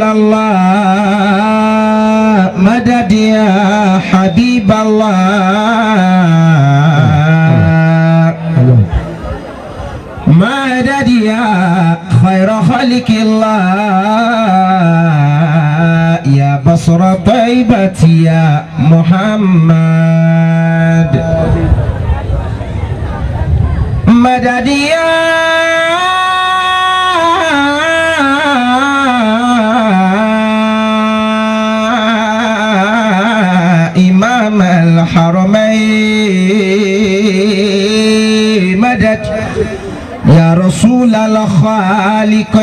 رسول الله مدد يا حبيب الله مدد يا خير خلق الله يا بصر طيبة يا محمد مدد يا إمام الحرمين مدد يا رسول الخالق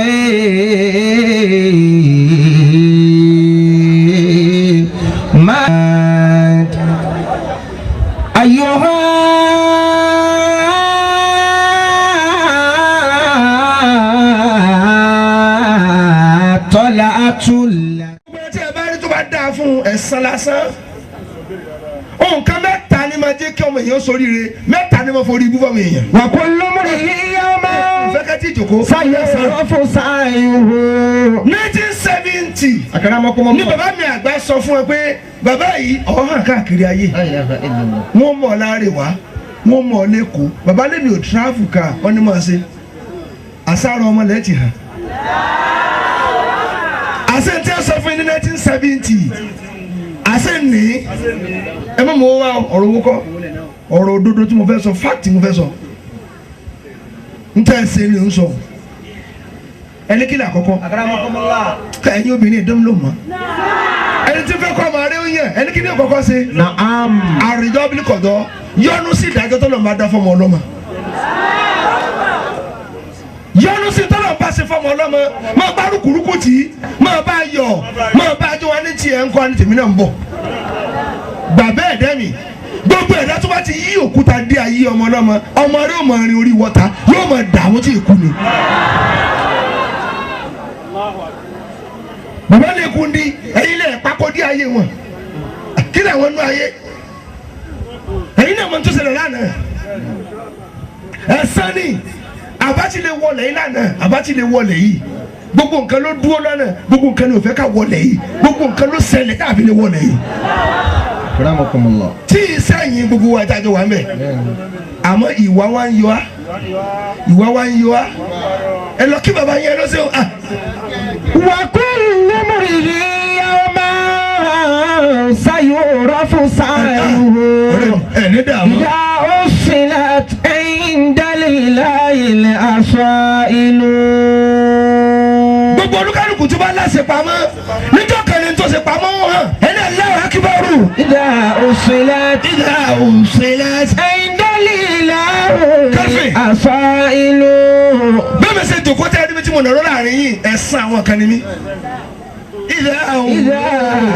مدد أيها طلعت Gbogbo ẹni tí ẹ bá rí tó bá dáa fún ẹ̀san lásán. Nǹkan mẹ́ta ni máa jẹ́ kí ọmọ èèyàn ṣoríire, mẹ́ta ni máa forí ibú fọmọ èèyàn. وكل امرئ يوما Ìfẹ́ kẹ́tí ìjòkó. سيصرف سعيه 1970 أكرمكم ní bàbá mi àgbà sọ fún ẹ pé bàbá yìí ọ̀hán káàkiri ayé. Wọ́n mọ̀ ọ́ láàrin wá, wọ́n mọ̀ ọ́ lẹ́kọ̀ọ́. Bàbá lèmi ò tíráfù ká wọ́n ní máa ṣe. Àṣàrò ọmọ lẹ́ẹ̀ ti hàn. Àṣẹ tí wọ́n sọ fún yín ní 1970. Àṣẹ ní ẹ má mọ̀ wá ọ̀rọ̀ owó kọ́, ọ̀rọ̀ òdodo tí mo fẹ́ sọ, fáàtì mo fẹ́ sọ, n tẹ́ ẹ ṣe ni n sọ. Ẹni kí ni àkọ́kọ́ ká ẹ̀yin obìnrin ìdánwò ló mọ̀, ẹni tí fẹ́ kọ́ ọmọ rẹ ó yàn, ẹni kí ni àkọ́kọ́ ṣe? نعم. Àrìjọ bí kọ̀dọ̀ yọnu sí ìdájọ́ tó lọ́n bá dá fọmọ ọlọ́mọ, yọnu sí tọ́lọ̀ bá ṣe fọmọ ọlọ́mọ, máa bá rúkúrúkú tì í, máa bá yọ̀, máa bá jó wa ní tiẹ̀ ń kọ́ ní tèmi náà ń bọ̀. Bàbá ẹ̀dẹ́ mi, gbogbo ẹ̀dá tó bá ti yí òkúta dé ayé ọmọ ọlọ́mọ, ọmọ rẹ yóò máa rin orí wọ́ta, yóò máa dààmú tí ì kú ni. Bàbá lè kú ní ẹ̀yin lè pákó dé ayé wọn, kí làwọn nú ayé ẹ̀yin náà mọ̀ tó ṣẹlẹ̀ lánàá. Ẹ̀sán ni àbátí lè wọlé yìí lánàá, àbátí lè wọlé yìí, gbogbo nǹkan ló dúró lọ́nà, gbogbo nǹkan ló fẹ́ ká wọlé yìí, gbogbo nǹkan ló ṣẹlẹ̀ káàfin lè wọlé yìí. أكرمكم الله. Tí sẹ́yìn gbogbo wa jáde wà mẹ́, àmọ́ ìwà wa ń yọ á, ìwà wa ń yọ á. Ẹ lọ kí baba yẹn lọ sí o. وكل امرئ يوما سيعرف سعيه Ẹ ní dààmú. إذا أصلت عند الإله الأصائل. Gbogbo olúkálùkù tó bá láṣẹ pamọ́ níjọ́ kan ní tó ṣe pamọ́ wọn hàn ẹni Allahu akíbárù. إذا أصلت Ìdá òṣèlè. عند الإله Kafir. الأصائل. Bẹ́ẹ̀ mi ṣe jòkó tẹ́ ẹni tí mo nàró láàrin yìí, ẹ̀sán àwọn kan ni mí. Ìdá إذا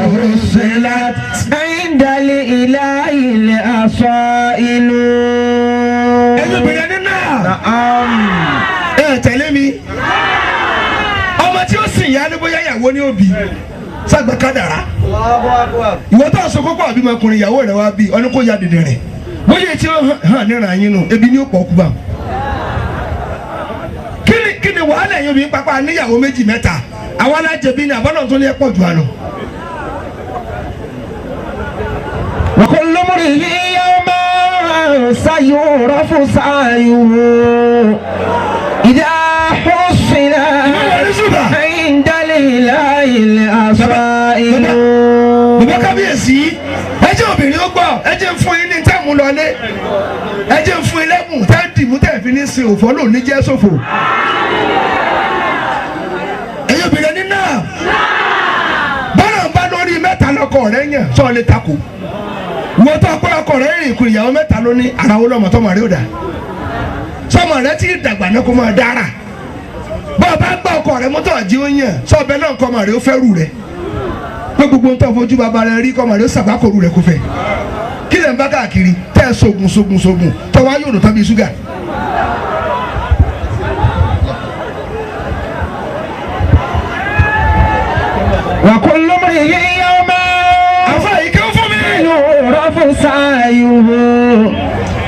أرسلت عند الإله الأصائل. Ẹni obìnrin ẹni náà. نعم. Ẹ tẹ̀lé mi. Ọmọ tí ó sìn yá ni bóyá ìyàwó ni ó bí sàgbà kádàrá. Ìwọ tó ń sọ kókó àbí ọmọkùnrin ìyàwó rẹ wá bí ọdún kó ya dìde rìn. Bóyá etí ó hàn níran yín nù, ebi ní ó pọ̀ kú bá. Kí ni wàhálà yín obìnrin pápá níyàwó méjì mẹ́ta? Àwa alájẹbí ni àbọ̀nà tó ní ẹ pọ̀ jù àná. وكل امرئ يوما سيعرف سعيه إذا حصل عند الإله الأصائل. Bàbá kábíyèsí, ẹ jẹ́ obìnrin ó gbọ́, ẹ jẹ́ ń fún yín ní tẹ́ẹ̀mù lọlé, ẹ jẹ́ ń fún yín lẹ́bùn tẹ́ dìmú tẹ́ fi ní sin òfò lò ní jẹ́ sòfò. Ẹ̀yin obìnrin ní náà, bọ́lá ń bá lórí mẹ́ta lọ́kọ rẹ̀ yàn sọ lè takò. Wọ́n tó ọpẹ́ ọkọ rẹ̀ rìn kù ìyàwó mẹ́ta ló ní ara wo lọ́mọ tọmọ rẹ̀ ó dà. Sọmọ rẹ̀ ti dàgbà náà kó máa dára. Bọ́ọ̀ bá gbọ́ ọkọ rẹ̀ mọ́tò àjí ó yàn sọ ọbẹ̀ náà kọ́ ọmọ rẹ̀ ó fẹ́ rù rẹ̀ pé gbogbo ń tọ́ fojú bàbá rẹ rí kọ́mọ rẹ ó sàgbákòrú rẹ kó fẹ́. Kí lè ń bá káàkiri tẹ́ ẹ sógun sógun sógun tọ́wọ́ ayé òdò tán bíi ṣúgà. وكل امرئ يوما Àfa yìí kí ó fún mi. يعرف سعيه.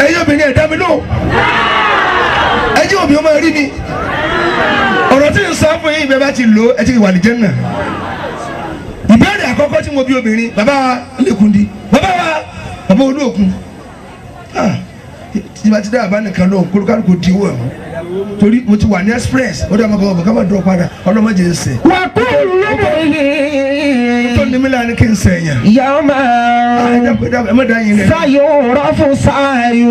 Ẹ̀yin obìnrin ẹ̀dá mi lóhùn, ẹ jẹ́ òbí ọmọ rí mi, ọ̀rọ̀ tí ń sọ fún yín ìbẹ́ bá ti lò ẹ ti wà ní Jánnà. Ìbéèrè àkọ́kọ́ tí mo bí obìnrin, bàbá wa Lẹ́kùndí, bàbá wa bàbá Olóòkun, tí bá ti dá àbá nìkan lóhùn kólúkálùkù di owó ẹ̀ mọ́ torí mo ti wà ní express ó dá ọmọ bọ̀ ká má dúró padà ọlọ́mọdé ń sẹ̀. وكل امرئ Tó ní mi láàrin kí n sẹ̀ yàn. يوم Ẹ má dá yín lẹ́nu. سيعرف سعيه.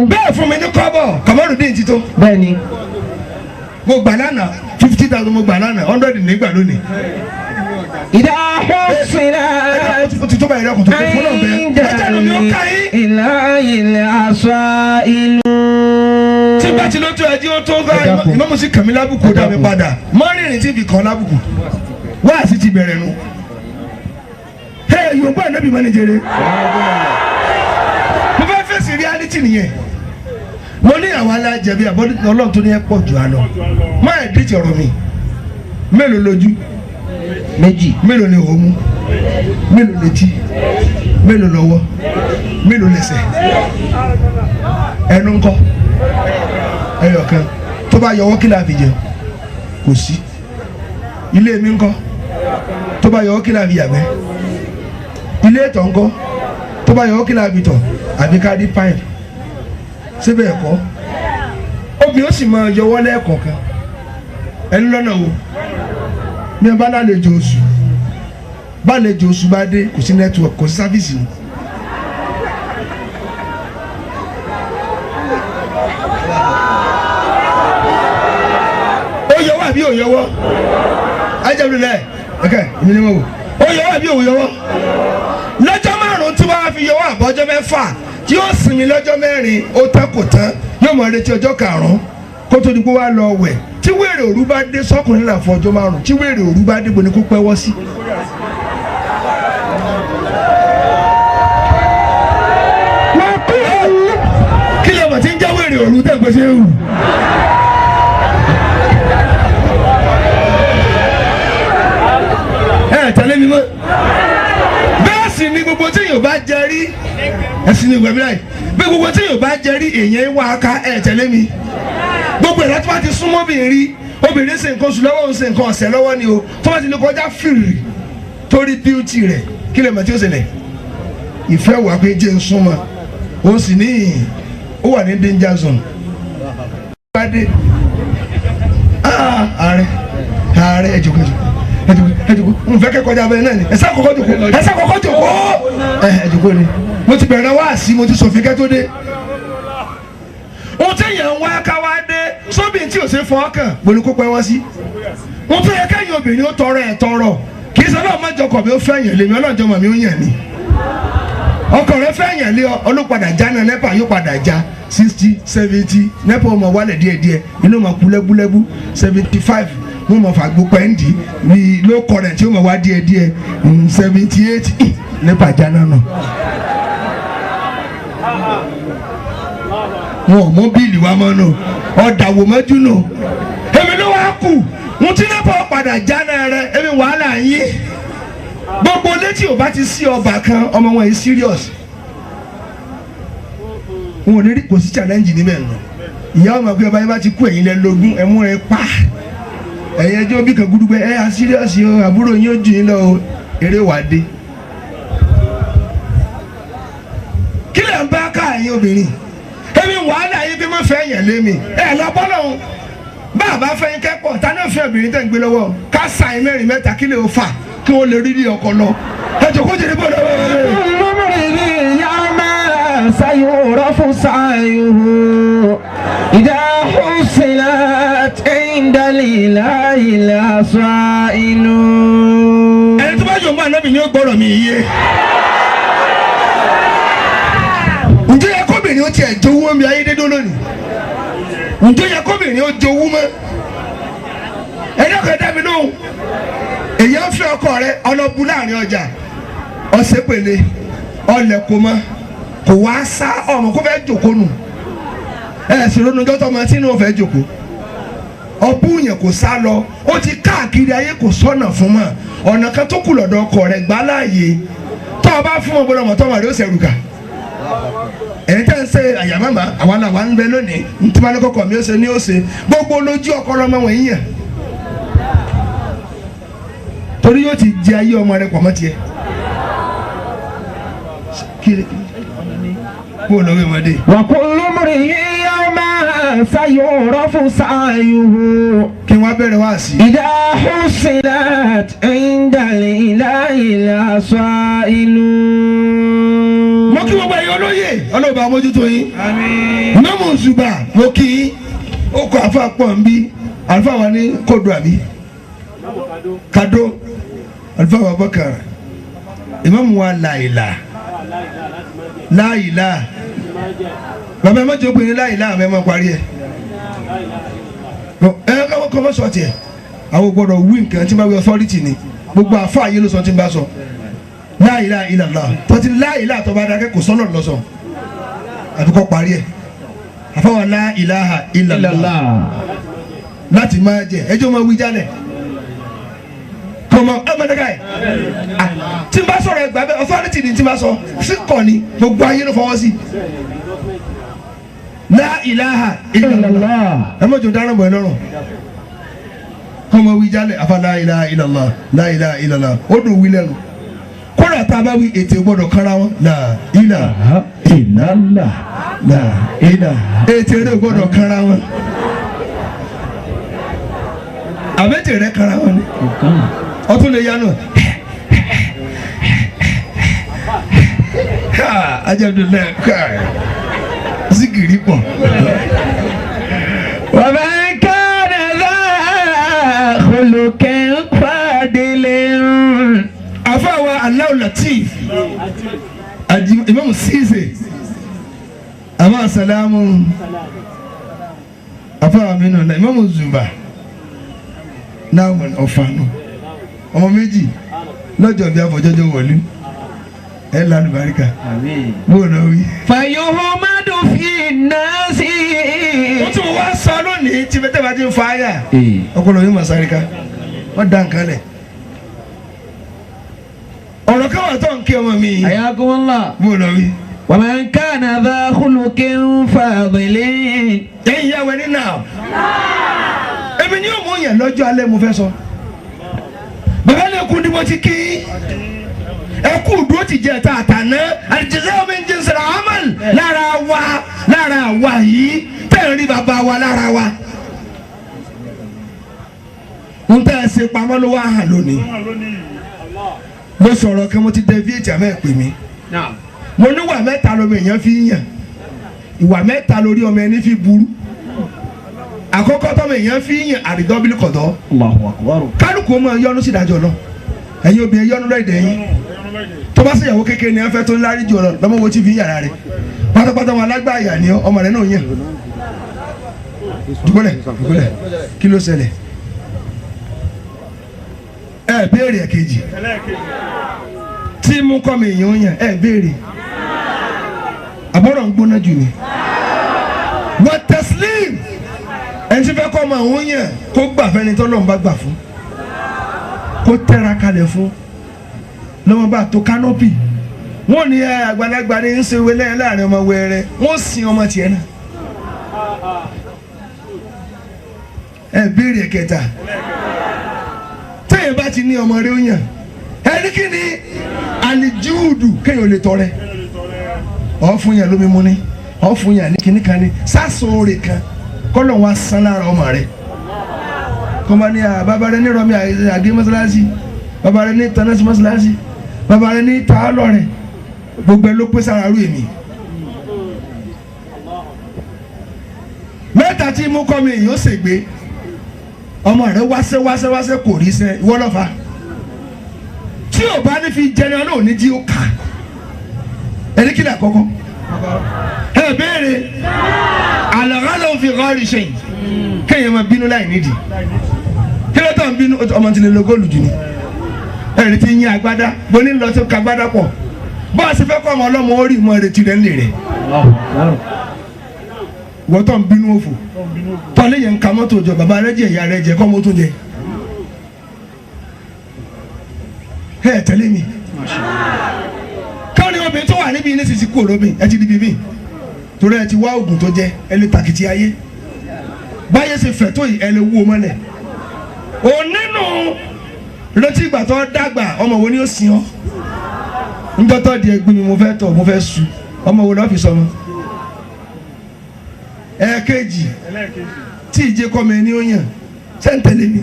Bẹ́ẹ̀ fún mi ní kọ́bọ̀ Kamarudin ti tó. Bẹ́ẹ̀ni. Mo gbà lánàá 50,000, mo gbà lánàá 100 nígbà lónìí. إذا حصلت Ó ti tó báyìí lọ́kùn tó kún fún náà bẹ́ẹ̀. عند Ẹ jẹ́ mi ó ká yín. الإله الأصائل. Tí bá ti ló tó ẹjí ó tó gbá Ẹ dákun. ìmọ̀mù sí kàmí lábùkù ó dá mi padà. Mọ́rìnrìn tí fi kàn lábùkù. Wáàsí ti bẹ̀rẹ̀ nu. Ẹ Yorùbá ànábì máa ní jẹrẹ. Mo fẹ́ fèsì reality nìyẹn. Mo ní àwọn alájẹbí àbọ̀dé Ọlọ́run tó ní ẹ pọ̀ jù á lọ. Má ẹ̀ díjì ọ̀rọ̀ mi. Mélòó lójú? Méjì. Mélòó ni òmu? Mélòó létí? Mélòó lọ́wọ́? Mélòó lẹ́sẹ̀? Ẹnu ńkọ́? Ẹyọ kan tó bá yọwọ́ kí la fi jẹ? Kò sí. Ilé mi ńkọ́? Tó bá yọwọ́ kí la fi yàgbẹ́? Ilé ìtọ̀ ńkọ́? Tó bá yọwọ́ kí la fi tọ̀? Àbí ká rí pipe? Síbẹ̀ ẹ̀kọ́ obìnrin ó sì máa yọwọ́ lẹ́ẹ̀kọ̀ọ̀kan. Ẹni lọ́nà wo ní ẹ bá lálejò oṣù, bálejò oṣù bá dé, kò sí network, kò sí sáfíìsì ni. Ó yọwọ́ àbí ò yọwọ́? Ajẹ́bílẹ̀ ẹ̀kẹ́ èmi ni mo wò. Ó yọwọ́ àbí ò yọwọ́? Lọ́jọ́ 5 tí wọ́n á fi yọwọ́ àbọ̀jọ́ 6 tí yóò sinmi lọ́jọ́ 4, ó tán kò tán, yóò mọ̀ retí ọjọ́ 5 kó tó di pé wàá lọ wẹ̀. Tí wèrè òru bá dé sọ́kùnrin là fún ọjọ́ 5, tí wèrè òru bá dé gbóni kó pẹ́wọ́ sí. Kí lè mọ̀ tí ń jẹ́ wèrè òru tẹ̀ pé ṣé ń wù. Ẹ tẹ̀lé mi mọ́. Bẹ́ẹ̀ sì ni gbogbo tí yóò bá jẹ rí ẹ̀sìn ní ìwẹ̀mí láì bí gbogbo tí yóò bá jẹ rí èèyàn wá ká. Ẹ tẹ̀lé mi. Gbogbo ìlà tó bá ti súnmọ́ obìnrin, obìnrin ṣe nǹkan oṣù lọ́wọ́, ń ṣe nǹkan ọ̀sẹ̀ lọ́wọ́ ni o, tó bá ti lè kọjá fìrì torí bíútì rẹ̀, kí lè mọ̀ tí ó ṣẹlẹ̀? Ìfẹ́ wà pé jẹ́ ń súnmọ́, ó sì ní ó wà ní danger zone. Bá dé ààrẹ ààrẹ, ẹ jókòó, ẹ jókòó, ẹ jókòó, ẹ jókòó, n fẹ́ kẹ́ kọjá abẹ́rẹ́ náà ni. Ẹ sá kọ́kọ́ jókòó, ẹ sá kọ́kọ́ jókòó, ẹ jókòó ni. Mo ti bẹ̀rẹ̀ wáàsí, mo ti sòfin kẹ́ tó dé. Ohun tí èèyàn ń wá ká wá dé sóbì tí ò ṣe fọ́ kàn gbòòlù kó pẹ́ wọ́n sí. Ohun tó yẹ kẹ́yìn obìnrin ó tọrọ ẹ̀ tọrọ kì í sọ náà mọ́jọkọ̀ mi ó fẹ́ yàn lèmi ọlọ́jọ́ mọ̀ mi ó yàn ni. Ọkọ rẹ fẹ́ yàn lé ọ, olùpadà já náà nẹ́pà yóò padà já 60 70, nẹ́pà ó mọ wálẹ̀ díẹ̀díẹ̀, inú mọ̀ kú lẹ́búlẹ́bú 75, wọ́n mọ̀ fàgbó pẹ́ndì ní low current yóò mọ̀ wá díẹ̀díẹ̀ 78, nẹ́pà já náà nù. Wọn ò mú bíìlì wa mọ́ nù, ọ̀dà wò mọ́jú nù, èmi ló wá kù ń tí nẹ́pà padà já náà rẹ, èmi wàhálà yín. Gbogbo létí ò bá ti sí ọba kan, ọmọ wọn yìí serious, wọn ò ní rí, kò sí challenge níbẹ̀ nù. Ìyá ọmọ pé ọba yẹn bá ti kú, ẹ̀yin lẹ lógún ẹ mú ẹ pa ẹ̀yin ẹjọ́ bí kan gúdúgbẹ́ ẹ á serious o, àbúrò yín ó jù yín lọ o, eré wà dé. Kí lè ń bá ká ẹ̀yin obìnrin? Èmi wàhálà yín pé má fẹ́ yẹn lé mi ẹ lọ bọ́ lọ́hùn. Bá a bá fẹ́ yín kẹ́kọ̀ọ́ ta ní òfin obìnrin tẹ̀ ń gbé lọ́wọ́ ká sàyìn mẹ́rin mẹ́ta, kí lè o fà kí wọ́n lè rí ní ọkọ lọ. Ẹ jòkó jèrè bọ́ lọ́wọ́. كل امرئ يوم سيعرف سعيه إذا حصلت عند الإله الأصائل. Ẹni tó bá yọ̀ mọ́ ànábì ni ó gbọ́rọ̀ mi yé. Ǹjẹ́ yẹ kóbìnrin ó tiẹ̀ jowú omi ayédèdó lónìí? Ǹjẹ́ yẹ kóbìnrin ó jowú mọ́? Ẹ dákun, ẹ dá mi lóhùn. Èyí ń fẹ́ ọkọ rẹ ọlọ́bu láàrin ọjà, ọ̀sẹ̀ pèlè ọlẹ̀ kò mọ́, kò wá sá ọmọ kó fẹ́ jòkó nù. Ẹ sì ronú dọ́tọ̀ ọmọ tí inú fẹ́ jòkó. Ọbú yẹn kò sá lọ, ó ti káàkiri ayé kò sọ́nà fún mọ́. Ọ̀nà kan tó kù lọ́dọ̀ ọkọ rẹ̀ gbá láàyè. Tó o bá fún ọ gbọ́dọ̀ mọ̀ tọ́mọ rẹ̀ ó ṣẹ̀rù kà. Ẹ̀yin tẹ́ ń ṣe àyà màmá àwa làwa ń bẹ lónìí ntí wọn kọkọ mi ó ṣe ní ó ṣe gbogbo lójú ọkọ lọmọ wọn yíyàn torí yóò ti jẹ ayé ọmọ rẹ pọ̀ mọ́ tiẹ̀ kiri kó lọ́wọ́ ìmọ̀dé. وكل امرئ يوما سيعرف سعيه kí wọ́n bẹ̀rẹ̀ wá sí. إذا حصلت عند الإله الأصائل. Mo kí gbogbo ẹ̀yin olóyè ọlọ́ba mójútó yín. Mọ́mú Zùbà mo kí yín ó kọ àfa pọ̀ ń bí àlùfáà wa ní kódò àbí kado àlùfáà wa bọ́kàrà ìmáàmù wa làìlà láìlà bàbá ẹ má jẹ́ obìnrin láìlà àmọ́ ẹ má parí ẹ ẹ kọ́ mọ́ sọ tiẹ̀ àwọn gbọ́dọ̀ wí nǹkan tí n bá wí authority ni gbogbo àfa yìí ló sọ tí n bá sọ la ilaha illallah tọ́tí la ilaha tó bá dákẹ́ kò sọ́nà lọ́sọ̀ àfi kọ́ parí ẹ̀ àfọwọ́ la ilaha illallah láti máa jẹ ẹjọ́ máa wí jálẹ̀ kọ́mọ ẹ máa dáká ẹ̀ tí n bá sọ̀rọ̀ ẹgbàá bẹ́ẹ̀ authority ni tí n bá sọ sí kọ́ ni gbogbo ayé ló fọwọ́ sí la ilaha illallah ẹ má jò dáná bọ̀ ẹ lọ́rùn kọ́mọ wí jálẹ̀ àfa la ilaha illallah la ilaha illallah ó dùn wí lẹ́nu kódà tá a bá wí ètè gbọ́dọ̀ kára wọn la ilaha illallah la ilaha ètè rẹ gbọ́dọ̀ kára wọn àbẹ̀tẹ̀ rẹ kára wọn ni ọtún lè yanu ajabdulẹ zikiri pọ̀. ومن كان ذا خلق فاضل. Àfàwà Allahu Latif Imam Sise àmà sàlámù àfàwà mínú náà Imam Zuba náà ọ̀fàànù ọmọ méjì lọ́jọ́ bí afọ̀jọ́jọ́ wọ̀lú ẹ̀ lálùbáríkà bó lọ wí. فيهمد في الناس. Ó tún wá sọ lónìí tí bẹ́tẹ̀ bá ti ń fa àyà ọpọlọ yóò máa sáré ká wọ́n dá nǹkan lẹ̀ ọ̀rọ̀ káwọn tó ń kí ọmọ mi yìí حياكم الله. bó lọ wí. ومن كان ذا خلق فاضل. Ẹ̀yin ìyá wẹ̀ nínú àwọn. Èmi ni yóò mú yẹn lọ́jọ́ alẹ́ mo fẹ́ sọ. Bàbá lè kú ni mo ti kí. Ẹ kú dúró ti jẹ ta àtàná. Àdìjẹsẹ́ omi ń jẹ sọ̀rọ̀ amal lára wa lára wa yìí tẹ̀ ń rí bàbá wa lára wa. N tẹ́ ẹ ṣe pamọ́ ló wá hàn lónìí. Mo sọ̀rọ̀ kí mo ti deviate àmọ́ ẹ̀ pè mí. Mo níwà mẹ́ta lómi èèyàn fi ń yàn. Ìwà mẹ́ta lórí ọmọ ẹni fi burú. Àkọ́kọ́ tọ́mọ èèyàn fi ń yàn àrídọ́bílì kọ̀dọ́. Allahu akbar. Kálukú ọmọ yọnu sí ìdájọ́ lọ. Ẹ̀yin obìnrin yọnu lọ́ọ̀dẹ̀ yín. Tó bá ṣèyàwó kékeré ni ẹ fẹ́ tó ń lárí jù ọ lọ lọ́mọ wo ti fi ń yàrá rẹ̀. Pátápátá wọn alágbáyà ni ọmọ rẹ̀ náà yàn. Dùgbọ́lẹ̀ dùgbọ́lẹ̀ kí ló ṣẹlẹ̀? Ẹ béèrè ẹ̀kejì. Tí mú kọ́ mi èèyàn yàn ẹ béèrè. Àbọ̀rọ̀ ń gbóná jù ni. Wọ́n tẹ̀sílìm ẹni tí fẹ́ kọ́ ọmọ àwọn yàn kó gbà fẹ́ni tọ́lọ́run bá gbà fún kó tẹ́ra kalẹ̀ fún lọ́mọ bá tó kánópì wọ́n ní àgbàlagbà ní ń ṣe wẹlẹ́ láàrin ọmọ wẹrẹ wọ́n sin ọmọ tiẹ̀ náà. Ẹ béèrè kẹta téèyàn bá ti ní ọmọ rẹ ó yàn ẹni kí ni àlìjúùdù kéèyàn lè tọrẹ ọ fún yàn lómi mu ni ọ fún yàn ní kíní kan ní sásòrè kan kọ́lọ̀ wa san lára ọmọ rẹ kọ́mọ ní bàbá rẹ ní rọmi àgé mọ́sálásí bàbá rẹ ní tanásí mọ́sálásí bàbá rẹ ní tààlọ́ rẹ gbogbo ẹ ló pé sára rú èmi. Mẹ́ta tí mú kọ́ mi èèyàn ó ṣègbè ọmọ rẹ wáṣẹ́ wáṣẹ́ wáṣẹ́ kò rí sẹ́ ìwọ lọ́fà tí ò bá ní fi jẹun náà ní jí ó kà ẹni kí ni àkọ́kọ́ ẹ béèrè àlàkà ló ń fi rọrì ṣe kéèyàn máa bínú láì nídìí kí ló tó ń bínú ọmọ tí lè lo góòlù jù ni ẹ̀rí ti yín agbádá bó ní lọ sí kagbádá pọ̀ bó a sì fẹ́ kọ́ ọmọ ọlọ́mọ ó rí ìmọ̀ retí rẹ̀ ńlẹ̀ rẹ̀ wọ́n tó ń bínú òfò tọ́lé yẹn ń ka mọ́tò jọ bàbá rẹ jẹ ìyá rẹ jẹ kọ́ mọ́tò jẹ ẹ tẹ̀lé mi káwọn ní obìnrin tó wà níbi ní sisi kú olóbìn ẹ ti di bíbí Torí ẹ ti wá oògùn tó jẹ ẹ lè tàkìtì ayé. Báyé ṣe fẹ̀ tó yìí ẹ lè wú o mọ́lẹ̀. Onínú retí ìgbà tó dàgbà ọmọ wo ni ó sin ọ́? Njọ́tọ̀ di ẹgbẹ́ mi mo fẹ́ tọ̀ mo fẹ́ su ọmọ wo lọ́ọ́ fi sọmọ? Ẹ̀ẹ̀kejì tí ìjẹ́ kọ́ mi ẹni ó yàn sẹ́ńtẹ̀lé mi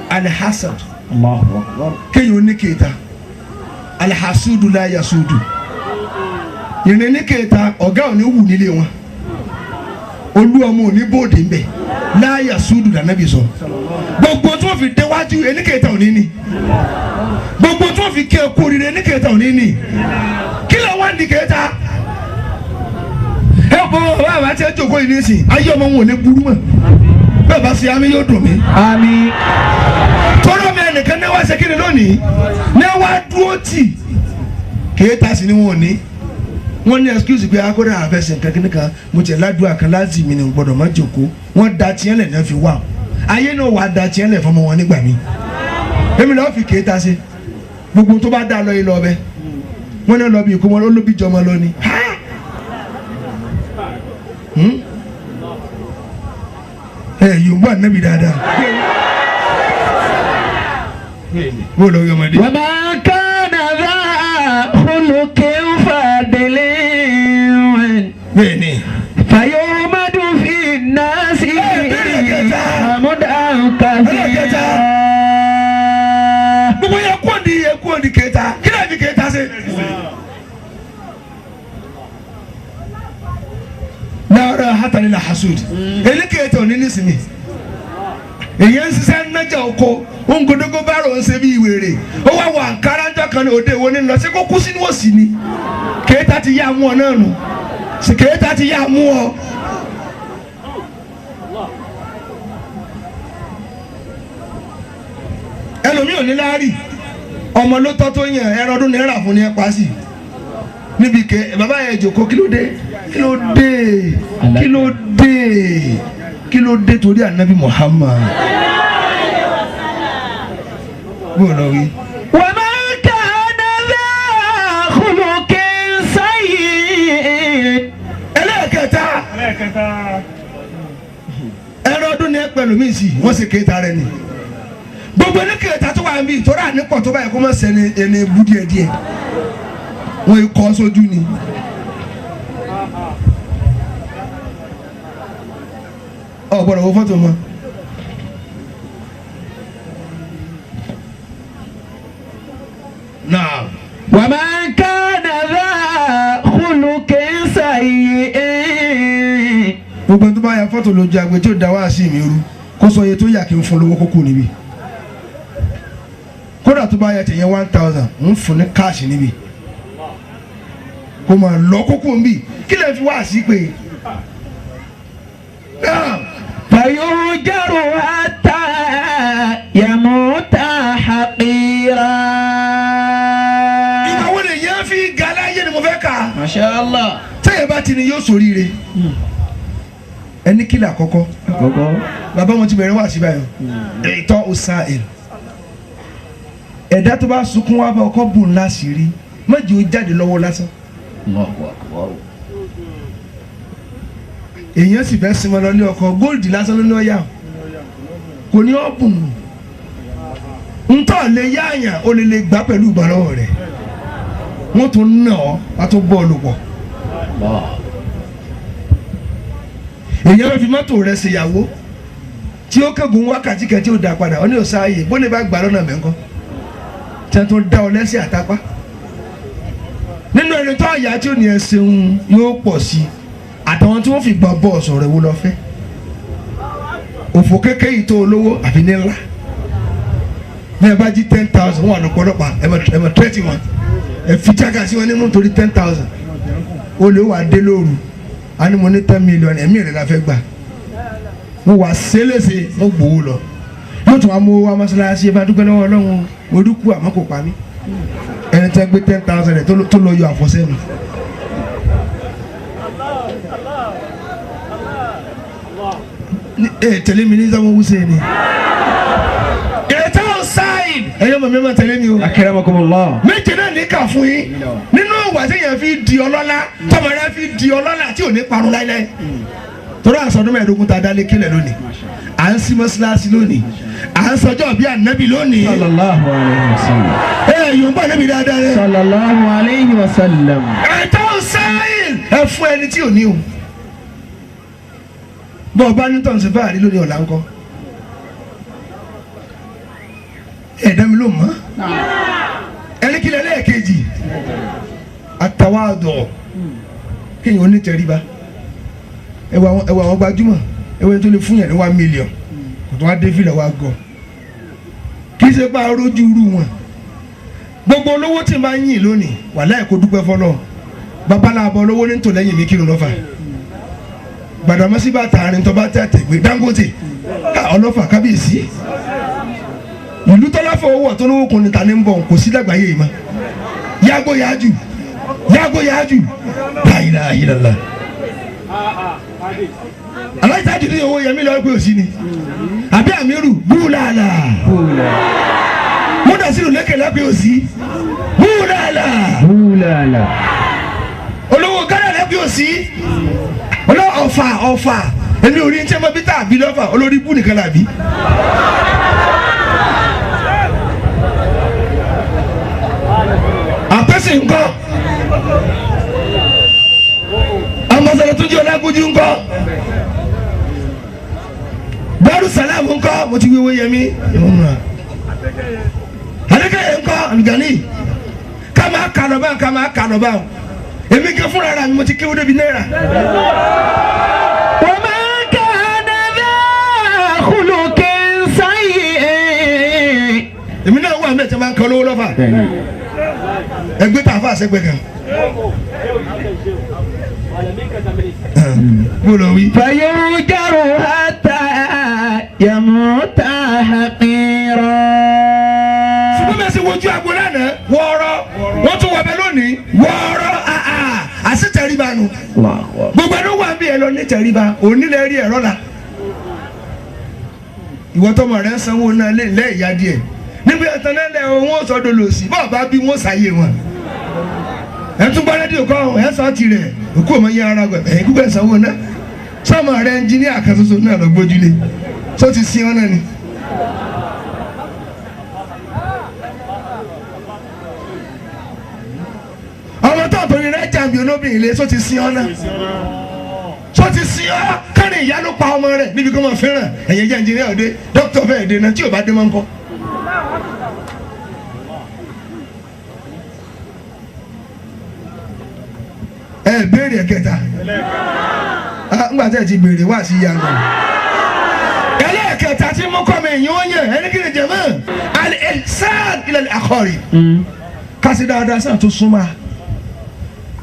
alihasad kéèyàn ó ní kéta alihasudu la yasudu ìrìn ní kéta ọ̀gá ò ní wù nílé wọn olú ọmọ ò ní bóde ńbẹ la yasudu lànàbì sọ gbogbo tí wọ́n fi déwájú ẹni kéta ò ní ní gbogbo tí wọ́n fi kí ẹ kú oríire ẹni kéta ò ní ní kí ló wá ní kéta ẹ bọ bàbá àti ẹ jókòó yìí nísìn ayé ọmọ wọn ò ní burú mọ́ bẹ́ẹ̀ bá ṣe àmì yóò dùn mí. Àmín. Tọ́lọ́ mi ẹnìkan ní wá ṣe kí ni lónìí ní wá dúró tì kéétà sí ni wọn ò ní. Wọ́n ní excuse pé akọ́dà àfẹsẹ̀ nǹkan kí nìkan mo tiẹ̀ ládùúgbò kan láti mi ní gbọ́dọ̀ má jókòó wọ́n da tiẹ̀ lẹ̀ náà fi wà o. Ayé náà wàá da tiẹ̀ lẹ̀ fọmọ wọn nígbà mi. Èmi lọ́ọ́ fi kéétà ṣe gbogbo tó bá dá lọ yìí lọ bẹ wọ́n ní lọ bí ìkómọ olóbi jọmọ lọ ni. Ẹ yóò wà níbi dáadáa. Bó lọ yọ ọmọdé. وما كان ذا خلق فاضل Bẹ́ẹ̀ni. فيعمد في الناس حمدا كثيرا. Gbogbo yẹ kó di yẹ kó di kẹta kí lè fi kẹta ṣe. Lára hatali la hasud. Èyí kẹta ò ní nísìnyí. Èyí ń ṣiṣẹ́ nájà oko ngodogo bárò ń ṣe bí ìwèrè. Ó wá wọ àǹkárá ńjọ́ kan ní òde ìwọ ní lọ sí kó kú sínú òsì ni. Kẹta ti yá mú ọ náà nù. Kẹta ti yá mú ọ. Ẹlòmíì ò ní láárì ọmọ ló tọ́ tó yàn ẹran ọdún náírà fún ni ẹ pa sí níbi kẹ bàbá yẹn jòkó kí ló dé kí ló dé kí ló dé kí ló dé torí ànábì Muhammad bó lọ wí. وما كان ذا خلق سيء. Ẹlẹ́ẹ̀kẹta ẹran ọdún ni ẹ pẹ̀lú mi sí wọ́n sì kéta rẹ ni gbogbo ní kéta tó wà níbí torí ànípọ̀ tó báyìí kó má sẹ́ni ẹni bú díẹ̀ díẹ̀ wọ́n kọ́ sójú ni. Ọ gbọ́dọ̀ wo fọ́tò mọ́. Náà. وما كان ذا خلق سيء. Gbogbo ẹni tó bá ya fọ́tò lójú agbe tí ó da wá sí mi rú kó sọ iye tó yà kí n fún lówó kókó níbí kódà tó bá yà tẹ̀yẹ 1000 ń fún ní káàṣì níbí kó máa lọ kókó níbí kí lè fi wá sí pé náà. فيؤجر حتى يموت حقيرا. Ìgbà wo lè yẹn fi ga láyé ni mo fẹ́ kà á. ما شاء الله. Tẹ́yẹ̀ bá ti ni yóò ṣoríire ẹni kílà àkọ́kọ́ bàbá wọn ti bẹ̀rẹ̀ wá sí báyìí ètò ọ̀sán ẹ̀ ẹ̀dá tó bá sunkún wá bá ọkọ̀ bùn láṣìírí má jẹ́ ó jáde lọ́wọ́ lásán. Èèyàn sì fẹ́ sinmi lọ ní ọkọ̀ góòlì lásán ló ní ọ̀yà kò ní ọ̀bùn ntọ́ lè yá àyàn ó lè lè gbà pẹ̀lú ìgbà lọ́wọ́ rẹ̀ wọ́n tún nà ọ́ wọ́n tún bọ́ọ̀lù pọ̀. Èèyàn fẹ́ fi mọ́tò rẹ̀ ṣèyàwó tí ó kẹ́gùn wákàtí kan tí ó dá padà ó ní òsáàyè bó lè bá gbà lọ́nà mẹ́ńkọ́ tí wọ́n tún dá ọ lẹ́sẹ̀ àtàpá nínú ẹni tó àyà tí ó ní ẹ ṣeun yóò pọ̀ sí i àtàwọn tí wọ́n fi gbọ́ bọ́ọ̀sì rẹ̀ wó lọ fẹ́ òfò kékeré yìí tó olówó àfi ní ńlá bí ẹ bá jí 10,000 wọn àlọ́ pọ̀lọpàá ẹ mọ̀ tẹ́tì wọn ẹ fi jága sí wọn nínú torí 10,000 ó lè wà dé lóru a ní mo ní 10 million ẹ̀mí rẹ̀ la fẹ́ gbà mo wà sélèsè mo gbòó lọ yóò tún wá mú wá mọ́ṣáláṣí ẹ bá dúpẹ́ lọ́wọ́ Ọlọ́run mo dúkú àmọ́ kò pa mí ẹni tẹ́ gbé 10,000 rẹ̀ tó lọ yọ àfọ̀sẹ́ mi. Ẹ tẹ̀lé mi ní sáwọn wúṣẹ́ ni. Ètò sáìn ẹ̀yọ́ mọ̀ mi máa tẹ̀lé mi o. Akramakumullah. Méje náà ní kà fún yín nínú wà téèyàn fi di ọlọ́lá tọmọ rẹ fi di ọlọ́lá tí ò ní parun láíláí. Torí àsọdún 15 tá a dálé kílẹ̀ lónìí, à ń sí mọ́sálásí lónìí, à ń sọjọ́ bí ànábì lónìí. Sallallahu alayhi wa sallam. Ẹ yóò ń bọ̀ níbi dáadáa rẹ. Sallallahu alayhi wa sallam. Ẹ̀tọ́ sáyìn ẹ fún ẹni tí ò ní o. Bọ́ ọ bá ní tọ̀sí fáàrí lórí ọ̀la ńkọ́. Ẹ̀dá mi ló mọ̀. Ẹni kílẹ̀ lẹ́ẹ̀kejì àtàwádọ̀ kéèyàn onítẹ̀ríba. Ẹ wọ àwọn gbajúmọ̀, ẹ wọ ẹni tó lè fún yẹn ní 1 million kò tó wá dé fìlà wá gọ̀. Kì í ṣe pa arójú irú wọn. Gbogbo olówó tí n bá ń yìn lónìí wàláhì kó dúpẹ́ fọlọ́. Babaláàbọ̀ olówó ní tò lẹ́yìn mi kírun lọ́fà. Gbàdàmọ́sí bá tààrin tó bá tẹ̀ tẹ̀gbé Dangote ká ọlọ́fà kábíyèsí. Ìlú tọ́láfọ̀ owó ọ̀tún olówó kun ní ta ní ń bọ̀ kò sí dàgbáyé yìí mọ́. Yàgò yájú yàgò yájú la ilaha illallah. Aláìsájú ní owó yẹmí lọ́wọ́ pé òsì ni. Àbí àmírù búlàlà. Múdàsírù lékè lápẹ́ òsì búlàlà. Búlàlà. Olówó Ghana lápẹ́ òsì. Olówó ọ̀fà ọ̀fà èmi ò rí ní tí wọ́n bí tá àbí lọ́fà olórí bú nìkan làbí. Àpèsè ńkọ́ amasọ̀rọ̀ tó jẹ́ Ọlágúnjú ńkọ́ Darussalam ńkọ́ mo ti wíwé yẹmí Adékẹ́yẹ ńkọ́ Alugani ká máa kà lọ báwọn ká máa kà lọ báwọn èmi kẹ́ fúnra ra mi mo ti kéwú débi náírà. وما كان ذا خلق سيء. Èmi náà wà mẹ́tẹ́ máa ń kọ́ lówó lọ́fà ẹgbẹ́ tá a fà sẹ́gbẹ́ kan. Bó lọ wí. فيؤجر حتى يموت حقيرا. Ṣùgbọ́n bẹ́ẹ̀ ṣe wojú agbo lánàá wọ́ọ́rọ́ wọ́n tún wọ bẹ lónìí wọ́ọ́rọ́ àṣetẹ̀ríba nu. Gbogbo ẹni wà bí ẹ lọ ní tẹ̀ríba òní lẹ rí ẹ̀rọ la. Ìwọ tọmọ rẹ ń sanwó náà lé lẹ́ ìyá díẹ̀ níbi ẹ̀tàn náà lẹ òun ó sọdọ̀ lòsì bọ́ọ̀ bá bí wọ́n ṣàyè wọn. Ẹ tún gbọ́ rédíò kọ́ ẹ sọ tirẹ̀ òkú ọmọ yẹn ara gbẹ ẹ̀yìn kúkẹ́ sanwó náà sọmọ rẹ ẹnjíníà kan ṣoṣo náà lọ gbójúlé sọ ti sin ọ náà ni. Ọmọ tó àtòrí rẹ jàǹbí olóbìnrin lé sọ ti sin ọ náà sọ ti sin ọ kárìn ìyá ló pa ọmọ rẹ níbi kó máa fẹ́ràn ẹ̀yẹ jẹ́ ẹnjíníà òde dókítà fẹ́ẹ̀ dé náà tí ò bá dé máa ń kọ́. Ẹ béèrè ẹ̀kẹta ńgbà tẹ́ ẹ ti béèrè wá sí ìyá náà. Ẹlẹ́ẹ̀kẹta tí mú kọ́ mi ìyẹn ó yàn ẹni kí ni jẹ̀mọ́ al-ihsan ila al-aqarib. Kásì dáadáa sàn tó súnmọ́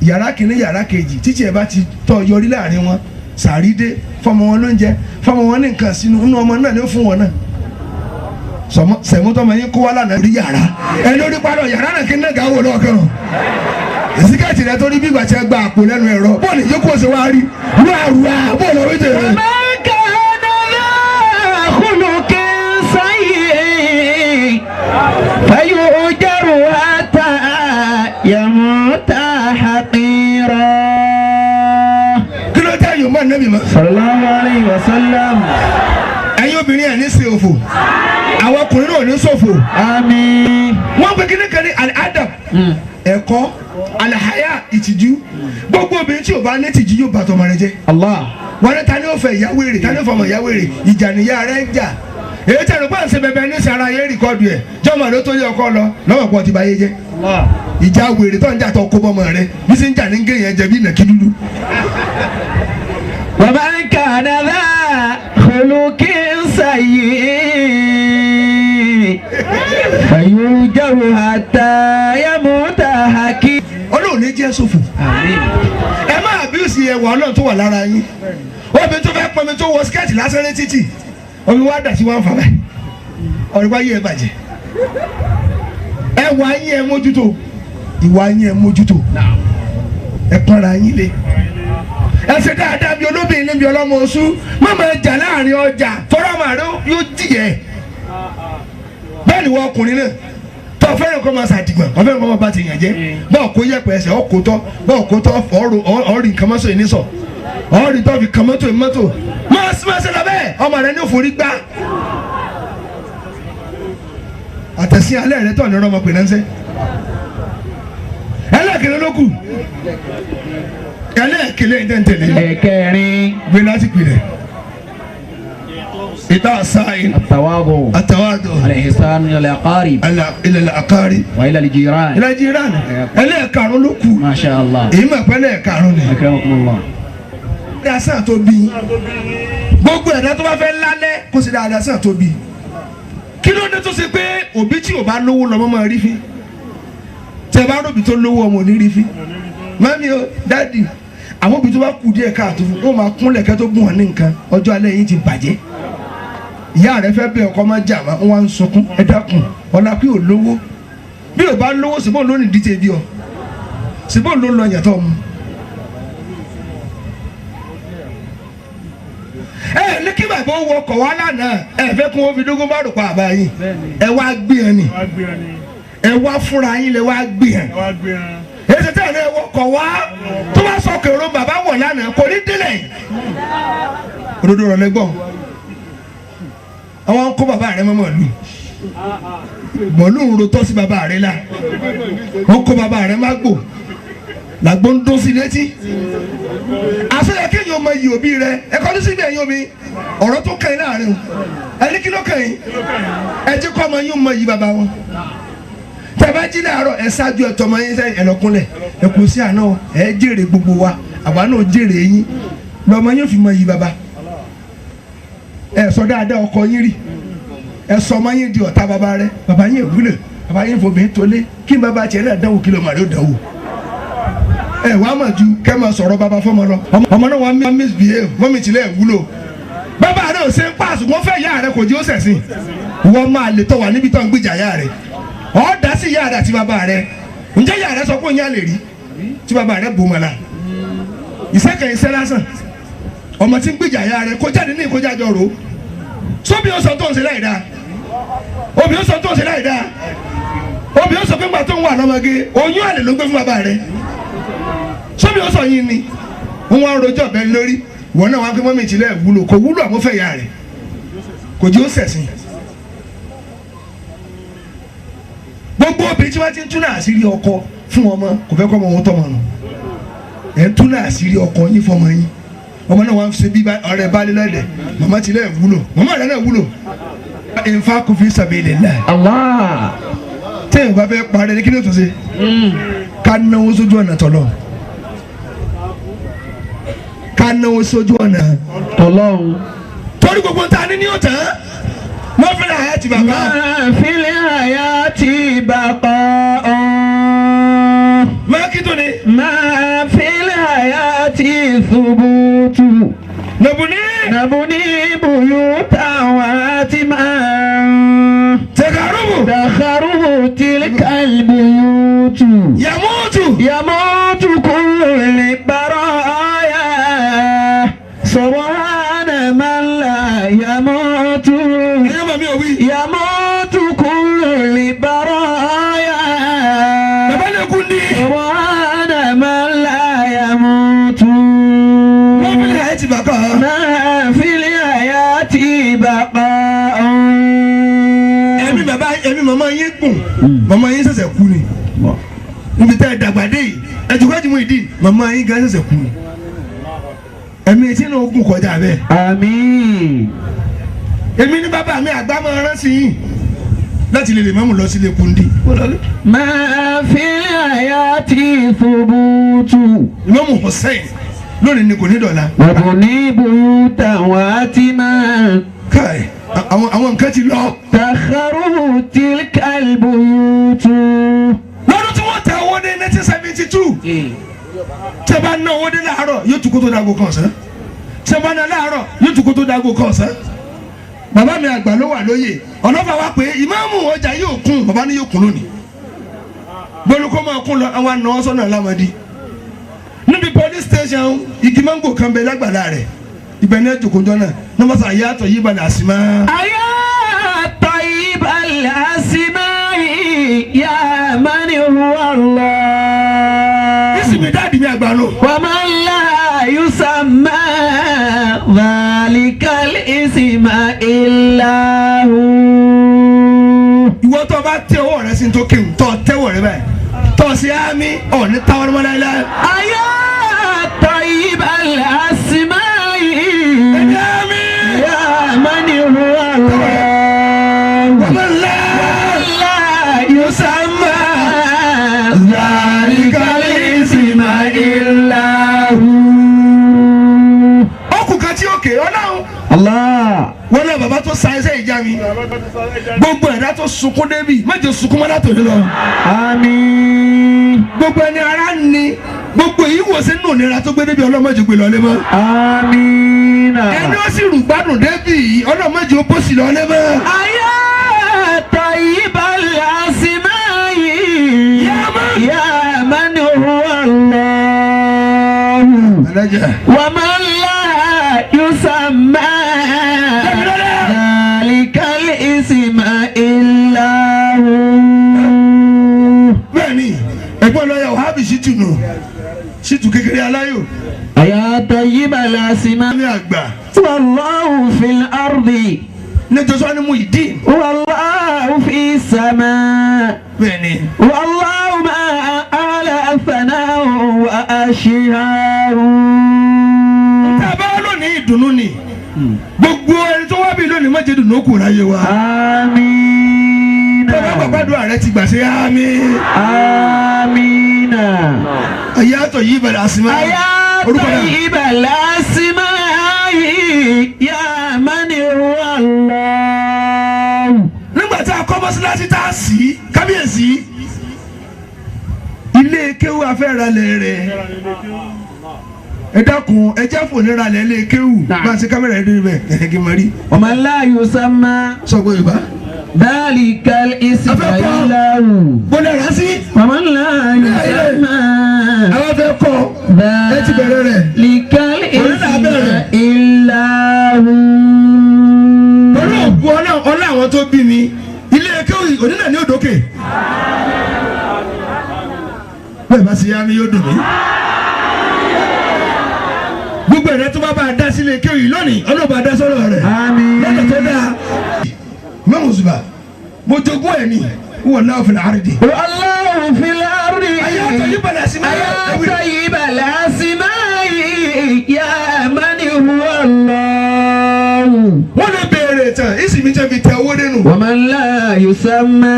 yàrá kìíní yàrá kejì títí ẹ bá ti tọ́ yọrí láàrin wọn sàrídé fọmọ wọn lóúnjẹ fọmọ wọn ní nǹkan sínú inú ọmọ náà ni ó fún wọn náà sẹ̀mú tọmọ yín kó wá lánàá rí yàrá ẹ lórí parọ́ yàrá náà kí n náà gà wò lọ́ọ̀kan ìsíkẹ́ẹ̀tì rẹ tó rí bí ìgbà tí ẹ gba àpò lẹ́nu ẹ̀rọ bóòlù yókù ọ̀sẹ̀ wá rí rúàrúà bóòlù orí tèrè. وما كان ذا خلق سيء فيؤجر حتى يموت حقيرا. Kí ló dé yòó mọ́ nẹ́bí mọ́. صلى الله عليه وسلم. Ẹ̀yin obìnrin ẹ̀ ní ṣe òfò àwọn ọkùnrin náà ò ní ṣòfò. آمين. Wọ́n pe kíní kan ní al-adab ẹ̀kọ́ alahaya ìtìjú. Gbogbo obìnrin tí ò bá ní ìtìjú yóò bàtọ̀ ọmọ rẹ jẹ́. Allah. Wọ́n ní ta ni ó fẹ́ ìyàwó èrè ta ni ó fọmọ ìyàwó èrè ìjà nìyá rẹ̀ ń jà. Èyí tẹ̀lé pàǹsẹ̀ bẹ̀bẹ̀ ní sara yé rìkọ́dù ẹ̀ jọ́mọ̀ ló tó yẹ ọkọ lọ lọ́wọ́ pọ̀ ti bá yé jẹ́. Allah. Ìjà wèrè tó ń jà tó kó bọ́mọ rẹ bí sí ń jà ní gé yẹn jẹ bí nàkí dúdú. ومن كان ذا خلق سيء فيؤجر حتى يموت حكيم. Ọlọ́run ní jẹ́ ṣòfò. آمين. Ẹ má àbíùsì ẹwà Ọlọ́run tó wà lára yín. Obìnrin tó fẹ́ pọnmi tó wọ skẹ́ẹ̀tì lásán ní títì omi wá dà sí wọn fà báyìí ọ̀rẹ́ wáyé ẹ bàjẹ́. Ẹwà yín ẹ mójútó ìwà yín ẹ mójútó ẹ pọ́nra yín lé ẹ ṣe dáadáa bí olóbìnrin níbi ọlọ́mọ oṣù má máa jà láàrin ọjà tọ́rọ àmà rẹ yóò jìyẹ. Bẹ́ẹ̀ ni wọ́n ọkùnrin náà Tó fẹ́ràn kọ́ máa ṣàdìgbọ̀n, wọ́n fẹ́ràn kọ́ máa bá ti yàn jẹ́. Bọ́ọ̀ kó yẹ̀pẹ̀ ẹsẹ̀ ọkọ̀ tọ́, bọ́ọ̀ kó tọ́ ọ̀rì nǹkan mọ́sọ̀ yìí ní sọ ọ̀rì tó fi kàn mọ́tò mọ́tò máa ṣe lọ bẹ́ẹ̀, ọmọ rẹ ní òfòrí gbá. Àtẹ̀sí alẹ́ rẹ tọ̀ ní ọmọ pè náà sẹ́. Ẹlẹ́ẹ̀kẹ́lẹ́ ló kù, ẹlẹ́ẹ̀kẹ́lẹ́ ìdẹ́ntẹ̀lẹ́ Ẹ̀kẹrin. Gbé láti pilẹ̀ ìta àṣàyìn. التواضع. Àtàwádọ̀. الإحسان إلى الأقارب. Ilẹ̀ àkárí. وإلى الجيران. Ilẹ̀ jíran. Ẹlẹ́ẹ̀karùn ló kù. ما شاء الله. Èyí mọ̀ pé ẹlẹ́ẹ̀karùn ni. أكرمكم الله. Dáadáa sàn tó bí gbogbo ẹ̀dá tó bá fẹ́ lálẹ́ kó sì dáadáa sàn tó bí. Kí ló dé tó ṣe pé òbí tí ò bá lówó lọ́mọ máa rí fín? Tẹ bá róbì tó lówó, ọmọ ò ní rí fín. Mummy o, daddy, àwọn òbí tó bá kú díẹ̀ káàtó fún wọn máa kúnlẹ̀ kẹ́ tó gùn wọn ní nǹkan. Ọjọ́ alẹ́ yìí ti bàjẹ́. Ìyá rẹ fẹ́ bẹ̀ ọkọ máa jà máa wọ́n á ń sunkún. Ẹ dákun, ọ̀la pé ò lówó. Bí ò bá lówó, síbò ló ní díje bí ọ, síbò ló lọ yàtọ̀ mu. Ẹ ní kí bàbá ó wọkọ̀ wá lánàá, ẹ fẹ́ kí wọ́n fi dógún bá rò pa àbá yìí. Ẹ wá gbé ẹ nì, ẹ wá fúnra yín lẹ wá gbé ẹ. Èsì tẹ́ ẹ ní ẹ wọkọ̀ wá tó bá sọ kèrò bàbá wọ̀ lánàá kò ní délẹ̀. Òdodo rẹ̀ lẹ́gbọ̀n àwọn kó bàbá rẹ mọ́ mọ̀lú mọ̀lú ń ro tọ́ sí bàbá rẹ la. Wọ́n kó bàbá rẹ má gbò làgbó ń dún sí létí. Àṣeyẹ kéèyàn ọmọ yìí òbí rẹ ẹ̀kọ́ tó síbi ẹ̀yìn omi ọ̀rọ̀ tó kàn yín láàrin o. Ẹni kí ló kàn yín? Ẹ jẹ́ kọ́ ọmọ yín ọmọ yìí bàbá wọn. Tẹ́ bá jí láàárọ̀, ẹ ṣáájú ẹ tọmọ yín sẹ́yìn, ẹ lọ kúnlẹ̀, ẹ kò sí àná, ẹ jèrè gbogbo wa, àwa náà jèrè yín lọmọ yín fi mọ yìí bàbá. Ẹ sọ dáadáa ọkọ yín rí, ẹ sọ ọmọ yín di ọ̀tá bàbá rẹ. Bàbá yín èwúlò, bàbá yín fòmí tolé kí n bàbá tiẹ̀ náà dánwò, kí ló mà ló dánwò. Ẹ wàá mọ̀ ju kẹ́ máa sọ̀rọ̀ bàbá fọmọ lọ. Ọmọ náà wàá misbehave, mọ́mí tilẹ̀ wúlò. Bàbá rẹ ò ṣe ń pàṣẹ, wọ́n fẹ́ ìyá rẹ kò jí ó sẹ̀sìn. Wọ́n máa lè tọ́ wà níbi tó ń gbìjà ìyá rẹ. Ọ̀ dá sí ìyá rẹ àti bàbá rẹ. Ǹjẹ́ ìyá rẹ sọ pé òun yà lè rí tí bàbá rẹ bò mọ́ la? Ìṣẹ́kẹ̀ ìṣẹ́ lásán. Ọmọ tí ń gbìjà ìyá rẹ kó jáde ní ìkójájọ rò. Sóbi ó sọ tó ń ṣe láì dáa, obì ó sọ tó ń ṣe láì dáa, obì ó sọ pé ńgbà tó ń wà lọ́mọge oyún àlè ló gbé fún bàbá rẹ. Sóbi ó sọ yín ni wọn wá rojọ́ ọ̀bẹ lórí wọn náà wá pé mọ́mí ìtìlẹ̀ wúlò kò wúlò, àmọ́fẹ́ ìyá rẹ̀ kò jí ó sẹ̀sìn. Gbogbo obìnrin tí wọ́n ti ń túnà àṣírí ọkọ fún ọmọ kò fẹ́ kọ́ ọmọ wọn tọmọ nù. Ẹ̀ ń túnà àṣírí ọkọ yín fọmọ yín, ọmọ náà wọ́n ṣe bí ọ̀rẹ́ balẹ̀ lọ́dẹ̀. Màmá tilẹ̀ wúlò, màmá rẹ̀ náà wúlò. Infaqu fi sabilillah. Allah. Téèyàn bá fẹ́ parẹ́ ní kí ni ó tún ṣe? Ká náwó sójú ọ̀nà tọ̀lọ̀, ká náwó sójú ọ̀nà Tọ́lọ́run. Torí gbogbo ta ni ní ọ̀tán wọ́n fi ra àyà ti bàbá. ما في الحياة بقاء. Máa kí tó ni. ما في الحياة ثبوت. Nàbùní. نبني بيوتا واتما. Tẹ̀kárùbù. تخرب تلك البيوت. Yàmúùtù. يموت كل البرايا، سبحان من لا يموت. Ẹ̀yọ́ màmí ò wí. يموت كل البرايا. Bàbá lè kú ní. سبحان من لا يموت. Wọ́n fi ra àyà ti bàbá. ما في الحياة بقاء. Ẹ̀mí bàbá, ẹ̀mí màmá yín gùn, màmá yín ṣẹ̀ṣẹ̀ kú ni. Níbi tẹ́ ẹ dàgbà dé yìí, ẹ̀dùnkọ́ mú ìdí màmá yín gan ṣẹ̀ṣẹ̀ kú ni. Ẹ̀mí etí náà gùn kọjá bẹ́ẹ̀. آمين. Èmi ní bàbá mi àgbà máa rán sí yín láti lè mọ́mù lọ sílé kundi. ما في الحياة ثبوت. Ìmọ̀mù Hussein lónìí ni kò ní dọ̀la. وبني بيوتا واتما. Káì, àwọn nǹkan ti lọ. تخرب تلك البيوت. Lọ́dún tí wọ́n tẹ owó dé, 1972, tí a bá ná owó dé láàárọ̀, yóò tún kó tó dago kan ọ̀sán. Tí a bá ná láàárọ̀, yóò tún kó tó dago kan ọ̀sán. Bàbá mi àgbà ló wà lóye ọlọ́fà wa pé ìmáàmù ọjà yóò kún. Bàbá ní yóò kún lónìí, gbólókó máa kún lọ. Àwọn àna sọ́nà lámàdí níbi police station, igi mango kan bẹ lágbàlá rẹ̀, ibẹ̀ ní ẹjọ́ kọjọ́ náà nọ́mọ́sà yàtọ̀ yí balẹ̀ àsìmá. أيا طيب الأسماء. يا من هو الله Ìsinmi dáàdì mi àgbà nù. ومن لا يسمى ذلك الاسم إلا هو Ìwọ tó bá tẹ ọwọ́ rẹ sí tó kéwù tó tẹ́wọ̀ rẹ báyìí tó ṣe àmì ọ̀ ní táwọn ọmọ láéláé. أيا طيب الأسماء Ẹni àmì يا من هو الله ọmọ ńlá. لا يسمى ذلك الاسم إلا هو Ọkùn kan tí ó kè ọlọ́run. الله Wọ́n náà bàbá tó sa ẹsẹ̀ ìjà mi. Gbogbo ẹ̀dá tó sunkún débi má jẹ́ sunkún mọ́ látòní lọ. آمين Gbogbo ẹni ara ni gbogbo èyí wò sí nù nira tó gbé débi ọlọ́mọdé gbé lọlé mọ́. آمين Ẹni ó sì rù gbádùn débi yìí ọlọ́mọdé ó bó sì lọlé mọ́. أيا طيب الأسماء يا من هو الله Alájà. ومن لا يسمى ذلك الاسم إلا هو Bẹ́ẹ̀ni ẹ̀gbọ́n lọ́yà Wàhábì Ṣítù nù Ṣítù kékeré aláyò أيا طيب الأسماء ní àgbà والله في الأرض ní Joshua ní Muyideen. والله في السماء Bẹ́ẹ̀ni والله ما أعلى ثناء وأشهار tá a bá wá lónìí ìdùnnú ni gbogbo ẹni tó wá bí lónìí má jẹ́ dùnnú ó kù láyé wa. آمين Bàbá gbàgbàdúrà rẹ ti gbà ṣe àmín. آمين Ayé àtọ̀ yìí bẹ̀rẹ̀ àsìmá. أيا Orúkọ náà. طيب الأسماء يا من هو الله Nígbà tí a kọ́ mọ́sálásí tá a sì kábíyèsí ilé kéwú afẹ́ralẹ̀ rẹ̀ ẹ dákun ẹ jẹ́ fòníralẹ̀ ilé kéwú Náà. bá a ṣe kámẹ́rà ẹ dé bẹ́ẹ̀ ẹ̀ kí n máa rí ومن لا يسمى sọ pé Yorùbá. ذلك الاسم أفكر. إلا هو Mo lè rà sí ومن لا يسمى àwọn fẹ́ kọ́ ẹ ti bẹ̀rẹ̀ rẹ̀. ذلك Òun náà الاسم bẹ̀rẹ̀. إلا هو Pẹ̀lú ògùn ọlá àwọn tó bí mi ilé kéwú onínà ní òdòkè. Bẹ́ẹ̀ bá ṣe yá mi yóò dùn mí. Gbogbo ẹ̀rẹ́ tó bá bá a dá sílé kéwú yìí lónìí ọlọ́ba dá sọ́rọ̀ rẹ̀. آمين Lọ́nà tó dáa. Mẹ́wọ̀n Zùbà mo jogún ẹ̀ ní wọ́n náà fi àrídì. والله في الأرض Ayé àtọ̀ yí padà sí máa أيا طيب الأسماء يا من هو الله Wọ́n lè béèrè tán ìsìn mi jẹ́ fi tẹ owó dénú. ومن لا يسمى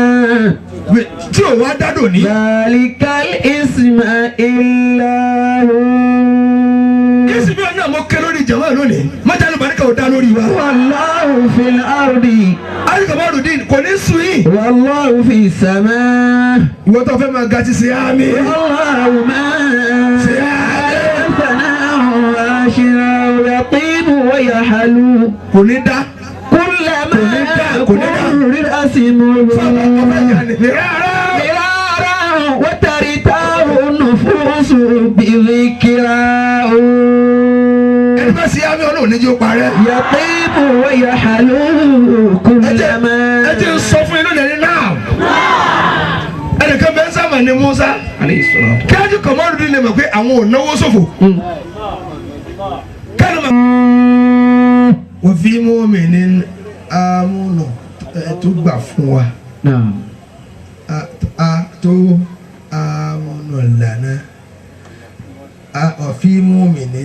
Tí ò wá dádò ní. ذلك الاسم إلا هو Ìsìn mi náà mo ké lórí ìjàmbá lónìí. Májàlú Bàríkà ò dá lórí wa. والله في الأرض Alikamarudin kò ní sùn yìí. والله في السماء Ìwọ tó fẹ́ máa ga ti ṣe àmì. والله ما ثناء واشرا يطيب ويحلو Kò ní dá. كلما قرر اسمه Ọba ìyá ni. Rárá. مرارا وترتاه النفوس بذكراه Ẹni bá ṣe àmì Ọlọ́run ní jẹ́ ó parẹ́. يطيب ويحلو Ẹ jẹ́ كلما ẹ jẹ́ ń sọ fún yín lónìí ẹni náà. Ẹnìkan bẹ́ẹ̀ sábà ní Musa. Kí á jẹ́ Kamarudin lè mọ̀ pé àwọn ò náwó ṣòfò. Kánú ma. Wọ́n fi mú mi ní amúnà ẹ tó gbà fún wa. نعم A tó amúnà lànà. A wọ́n fi mú mi ní.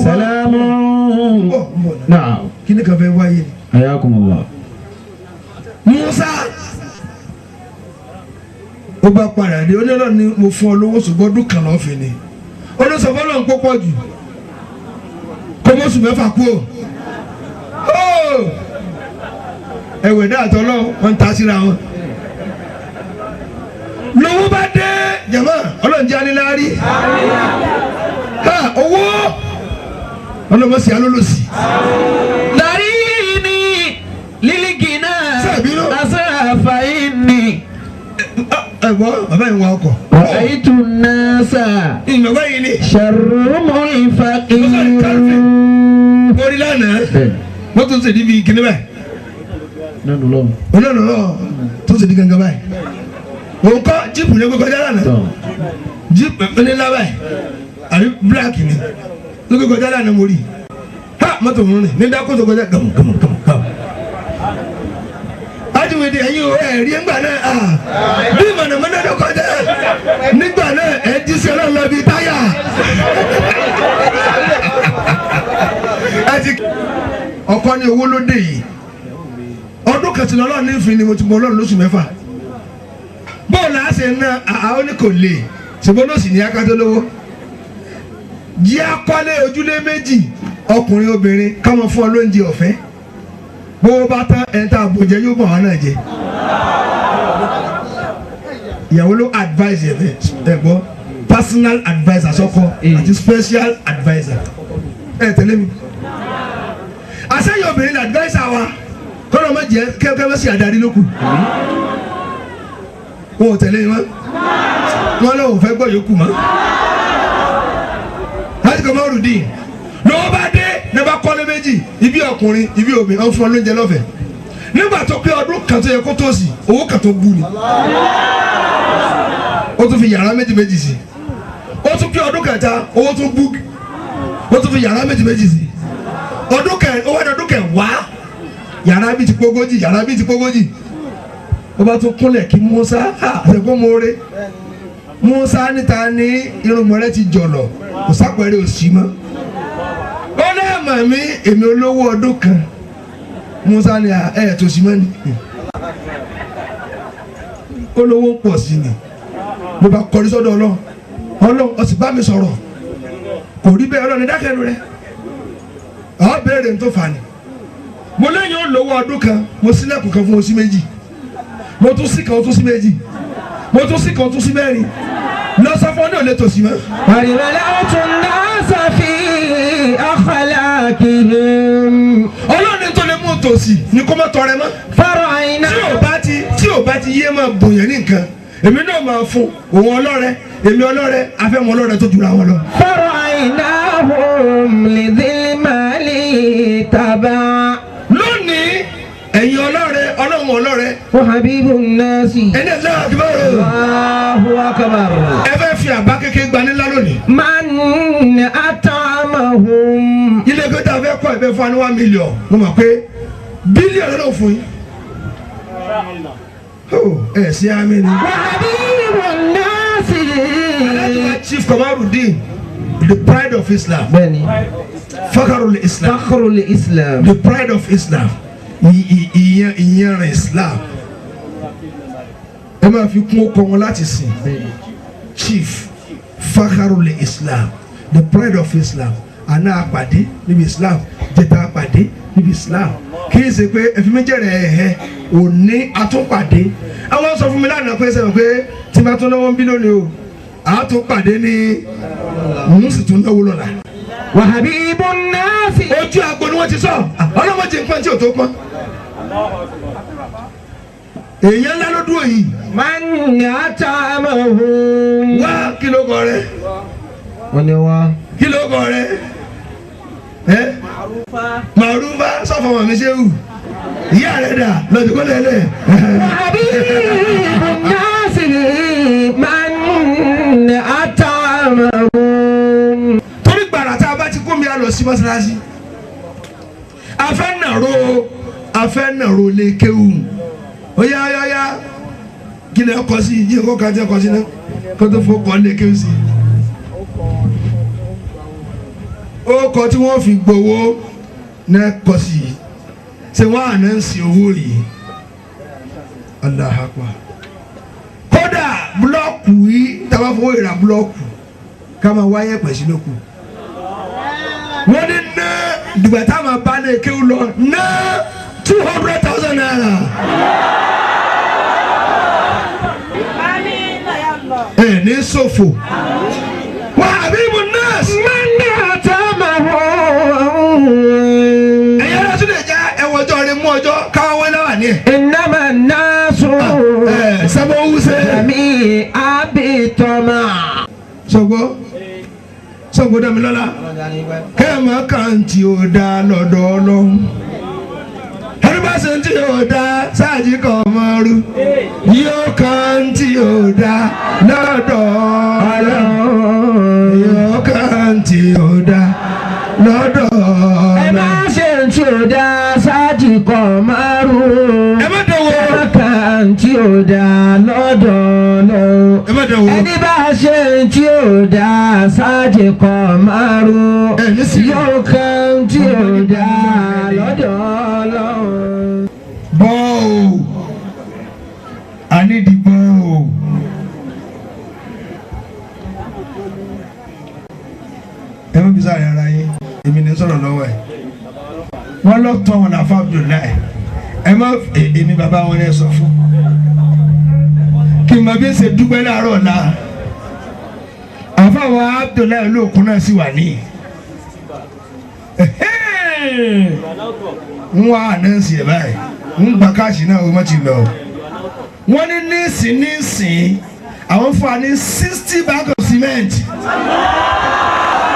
سلام Ń bọ̀ ń bọ̀ náà. نعم Kí ni kan fẹ́ wáyé ni? حياكم الله Musa ó bá padà dé onílọ ni mo fún ọ lówó ṣùgbọ́n ọdún kan lọ́ọ́ fi ni olùsọ̀fọ́ náà ń kó pọ̀ jù kó mọ́sù mẹ́fà kú o ẹ̀wẹ̀ náà tọ́lọ́ wọn ń ta síra wọn lówó bá dé jàmá ọlọ́run jẹ́ aníláárí ha owó ọlọ́mọsí alólòsì ذريني للغنى Sẹ́ẹ̀bínú. أسرى فإني ẹ̀gbọ́n bàbá yìí ń wa ọkọ̀ رأيت الناس ìgbàgbọ́ yìí ni شرهم الفقير mo rí lánàá wọ́n tún ṣe níbi kíní báyìí Olóòlù lọ tó ti di gangan báyìí. Òun kọ́ jíìpù ní gbé kọjá lánàá. Jíìpù ńlá báyìí àbí bíláàkì ni ló gbé kọjá lánàá mo rí. Ha mọ́tò ń rìn ní dákòtò kọjá gàmù gàmù gàmù gàmù. Ajiwede ẹ̀yin o ẹ̀ rí ńgbà náà à bí mọ̀nàmọ́ná ló kọjá nígbà náà ẹ̀ jí sí ọlọ́run lọ bí táyà. Ọkọ ní owó ló dé yìí ọdún kẹtìlá ọlọ́run ní ìfín ni mo ti mọ ọlọ́run lóṣù mẹ́fà bóòlù àṣẹ náà àwọn ní kò lè ṣùgbọ́n ló sì ní akátó lówó jí akọ́lé ojúlé méjì ọkùnrin obìnrin káwọn fún ọ lóúnjẹ ọ̀fẹ́ bó bá tán ẹni tá a bò jẹ yóò bọ̀ wọn náà jẹ ìyàwó ló advise ẹ gbọ́ personal adviser sọ́kọ àti special adviser ẹ tẹ̀lé mi àṣeyọ obìnrin ní adviser wa kọ́nà má jẹ́ kẹ́kẹ́ má sì adarí lókù wọn ò tẹ̀lé wọn wọn lọ́wọ́ ò fẹ́ gbọ́ yòókù mọ́ láti kọ́ mọ́rù dín lọ́wọ́ bá dé ní bá kọ́lé méjì ibi ọkùnrin ibi obìnrin ọ̀n fún ọ lóúnjẹ lọ́fẹ̀ẹ́ nígbà tó pé ọdún kan tó yẹ kó tó sí owó kan tó bú ni ó tún fi yàrá méjì méjì sí ó tún pé ọdún kẹta owó tún bú ó tún fi yàrá méjì méjì sí ọdún kẹ owó ọdún kẹ wá yàrá bíi ti pógójì yàrá bíi ti pógójì ó bá tún kúnlẹ̀ kí Musa àtẹ̀kọ́ mọ́ọ́rẹ́ Musa níta ní irunmọ̀ rẹ ti jọ̀lọ̀ kò sápẹ̀rẹ̀ òsì mọ́ ó lẹ́ẹ̀mọ̀ mi èmi olówó ọdún kan Musa ni ẹ̀ tó sí mọ́ ni olówó pọ̀ sí ni mo bá kọrí sọ́dọ̀ Ọlọ́run Ọlọ́run ó sì bá mi sọ̀rọ̀ kò rí bẹ́ẹ̀ Ọlọ́run ní dákẹ́nu rẹ̀ ọ̀ béèrè ní tó fà ní mo lẹ́yìn olówó ọdún kan mo sílẹ̀kùn kan fún oṣù méjì mo tún sí kan ó tún sí méjì mo tún sí kan ó tún sí mẹ́rin lọ sọ fún ọ ní òlé tòsí mọ́. والملأ الناس في أخلاقهم Ọlọ́run ní tó lè mú tòsí ni kó má tọrẹ mọ́. فرأينا tí ò bá ti yé máa bòyàn ní nǹkan èmi náà máa fún òun ọlọ́rẹ èmi ọlọ́rẹ afẹ́mọ́ ọlọ́rẹ tó jura wọn lọ. فرأيناهم لذي المال تبعا lónìí ẹ̀yin ọlọ́rẹ ọlọ́run ọlọ́rẹ وحبيب الناس ẹni ẹ̀ lọ́wọ́ àdúgbò الله أكبر ẹ fẹ́ fi àbá kékeré gba nílá lónìí. من أطعمهم ilé ẹgbẹ́ tá a fẹ́ kọ́ ẹ̀fẹ́ fún wa ní 1 million mo mọ̀ pé bílíọ̀nù ló fún yín. ẹ sí àmì ni. وحبيب الناس Alájùmọ̀ Chief Kamarudin the pride of Islam بني Fakharul Islam فخر الإسلام the pride of Islam ìyẹn Islam ẹ máa fi kún ọkọ wọn láti sìn Chief Fakharul Islam the pride of Islam àná àpàdé níbi Islam jẹta àpàdé níbi Islam kì í ṣe pé ẹ̀fín méjèèrè ẹ̀hẹ́ òní àtúnpàdé àwọn sọ fún mi lánàá pé sẹ́wọ̀n pé tí bá tún náwó ń bí lónìí o àtúnpàdé ní òun sì tún náwó lọ́la. وحبيب الناس ojú agbo ni wọ́n ti sọ ọlọ́mọdé nǹkan tí ò tó pọ́n. èèyàn ńlá ló dúró yìí. من أطعمهم wá kí ló kọ rẹ wọ́n ní wá. kí ló kọ rẹ ẹ màrúfà sọfọmọ mi ṣe wù ìyá rẹ dà lọ́jọ́ kó lẹ́lẹ̀. وحبيب الناس من أطعمهم torí gbàrà tá a bá ti kó mi a lọ sí mọ́sálásí afẹ́ nàró lè kéwù ó yá yá yá kí lè kọ́ sí yí kó kájẹ́ kọ́ sí náà kó tó fọ́ kọ́ lè kéwù sí. ó kọ tí wọ́n fi gbowó náà kọ́ sí i ṣé wọ́n àná ń sin owó yìí Allahu Akbar kódà búlọ́ọ̀kù yìí tá a bá fowó ìrà búlọ́ọ̀kù ká máa wáyé pẹ̀sí lókù wọ́n ní ná dìgbà táwọn bá lè kéwù lọ ná 200,000 naira. Ẹ ní ṣòfò wà Habibu Nas. من أطعمهم ẹ̀yẹ́ lọ́sùn tún lè jẹ́ ẹ̀wọ̀n ọjọ́ rẹ mú ọjọ́ káwọn wọ́n náà wà ní ẹ̀. إنما الناس ẹ sábà ń wúṣẹ́. جميعا بطمع sọgbọ́ sọgbọ́ Dámilọ́lá kẹ́ẹ̀mọ́ kan tí ó dá lọ́dọ̀ Ọlọ́run. Ẹni bá ṣe tí yóò dá sáàjì kan mọ́rú yóò kàn tí yóò dá lọ́dọ̀ Ọlọ́run yóò kàn tí yóò dá lọ́dọ̀ Ẹ má Ọlọ́run. ṣe tí ò dá sáàjì kan márùn-ún. Ẹ má dánwò. Ẹ má kàn tí ò dá lọ́dọ̀ Ọlọ́run. Ẹ má dánwò. Ẹni bá ṣe tí ò dá sáàjì kan márùn-ún. Ẹ ní sùúrù. Yóò kàn tí ò dá lọ́dọ̀ Ọlọ́run. Bọ́ọ̀ I need the ball. Ẹ má bí sáré ara yín, èmi ní sọ̀rọ̀ lọ́wọ́ ẹ̀. Wọ́n lọ tọ́ wọn àfa Abdullahi. Ẹ má èmi bàbá wọn ẹ sọ fún. Kí n máa bí ṣe dúpẹ́ láàárọ̀ ọ̀la. Àfa wa Abdullahi olóòkun náà sì wà ní. Ń wá ànáǹsì ẹ̀ báyìí, ń gba káàṣì náà ó má ti lọ. Wọ́n ní nísìn nísìn àwọn fún wa ní 60 bag of cement,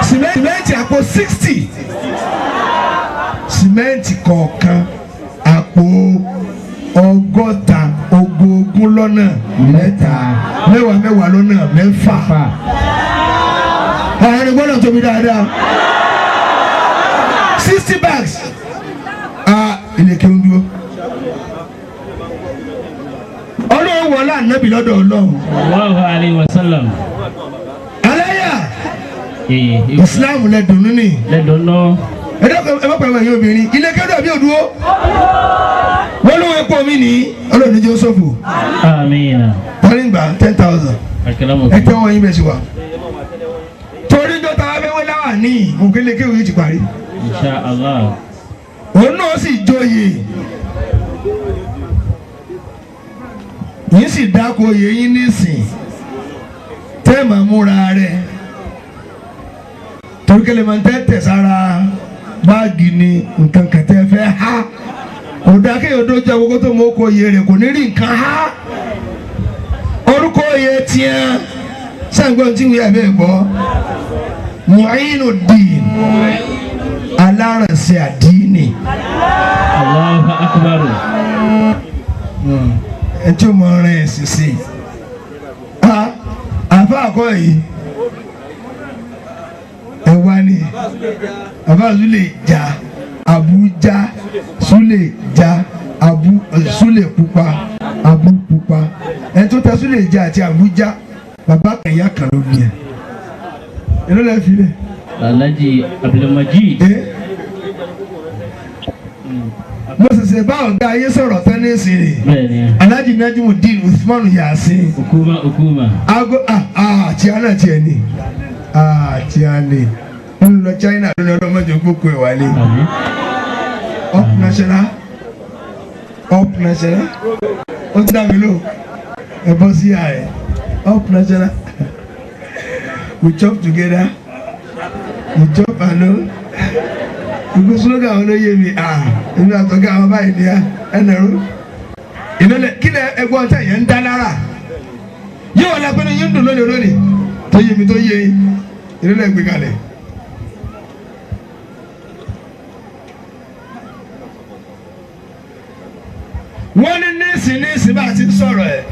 cement àpò 60, cement kọ̀ọ̀kan àpò 60, 20 lọ́nà 3, mẹ́wàá mẹ́wàá lọ́nà 6. Ọ̀rọ̀ ni gbọ́dọ̀ tóbi dáadáa, 60 bags. Ah, ilé kí n dúró. Ọlọ́run wọlé ànábì lọ́dọ̀ Ọlọ́run. Sallallahu alayhi wa sallam. Aláyà Islam lẹ dùnú ni. Lẹ́dọ̀ọ́nà. Ẹ dọ́kọ̀ ẹ bá pẹ̀lú ẹ̀yin obìnrin ilé kẹ́dọ̀ àbí òdúró. Wọ́n lówó epo mi ní Ọlọ́run ní Jósòfò. Amiina. Tọ́lí gbà 10,000. Akẹ́lẹ́mọ̀. Ẹ tẹ́wọ́ yín bẹ́ẹ̀ sí wa. Torí dọ́ta abẹ́wé láwà ní òkèlè kéwì yìí ti parí. Insha Allah. Òun náà sì joyè. Yín sì dáko oyè yín nísìn tẹ́ màá múra rẹ̀ torí kẹlẹ́ máa ń tẹ́ tẹ̀ sára báàgì ni nǹkan kẹtẹ́ fẹ́ há kò dá kéèyàn tó jẹ́ gbogbo tó mọ oko oyè rẹ̀ kò ní rí nǹkan há orúkọ oyè tiẹ̀ sàǹgbọ́n tí wíyà bẹ́ẹ̀ gbọ́ Mu'inuddin alárànṣẹ́ àdínì. Allahu akbar. Ẹ tí o mọ ọrẹ ẹ sisi àfa àkọ yìí ẹ wá ní àfa Sule ja Abuja Sule ja Abu Sule pupa Abu pupa ẹ tó ta Sule ja àti Abuja bàbá kan ìyá kan ló ní ẹ ẹ ló lẹ fi lẹ. Alhaji Abdulmajid. Mo ṣẹ̀ṣẹ̀ bá ọ̀gá ayé sọ̀rọ̀ tẹ́nísì rè. Bẹ́ẹ̀ni. Alhaji Najimudeen Usman Yasin. Okuma Okuma. Aago tíá náà tiẹ̀ ni tíá ni ń lọ China lónìí ọlọ́mọdé gbókò ẹ̀ wálé. Àmín. Up national, up national, ó ti dá mi lò ẹ bọ́ sí ààrẹ up national. We chop together, we chop alone. Gbogbo slogan àwọn olóyè mi èmi àtọ̀gá àwọn báyìí ni ẹ nàró. Ìlọlẹ kí lẹ ẹgbọ́n tẹ̀ yẹn ń dá lára yóò wọlé apẹ́ni yín ń dùn lónìí lónìí tó yé mi tó yé yín ìlọlẹ gbé kalẹ̀. Wọ́n ní nísìn nísìn bá a ti ń sọ̀rọ̀ ẹ̀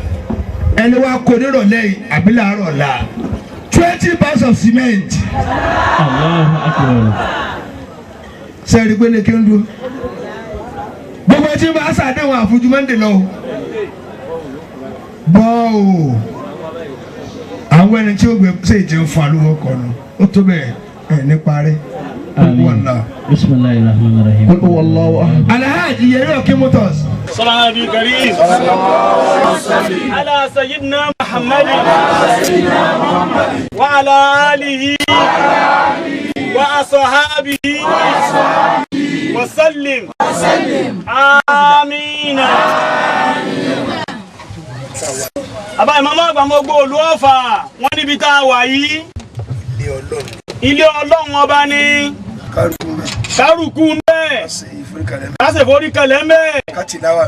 ẹni wá kó nírọ̀lẹ́ yìí àbí láàárọ̀ la 20 bags of cement. Allahu akbar. Sẹ́ẹ̀rì pé lè kí ń dúró gbogbo ẹtí bá a sàdéhùn àfojú mọ́ndé lọ o bọ́ o àwọn ẹni tí ó gbé ṣe ìjẹun fún alówó kọ nù ó tó bẹ́ẹ̀ ẹ̀ ní parí. Àmín. Bismillahir rahmanir rahim. Qul huwallahu ahad. Alhaji Yeri Okin Motors. صلى على النبي الكريم على سيدنا محمد وعلى آله وأصحابه وسلم آمين. Àbá ìmọ̀mọ́ àgbà mọ́ gbọ́ olú Ọ̀fà wọ́n níbi tá a wà yìí ilé Ọlọ́run ọba ní kárùkù ń bẹ́ẹ̀ kásẹ̀ forí kalẹ̀ ń bẹ́ẹ̀ kátìláwà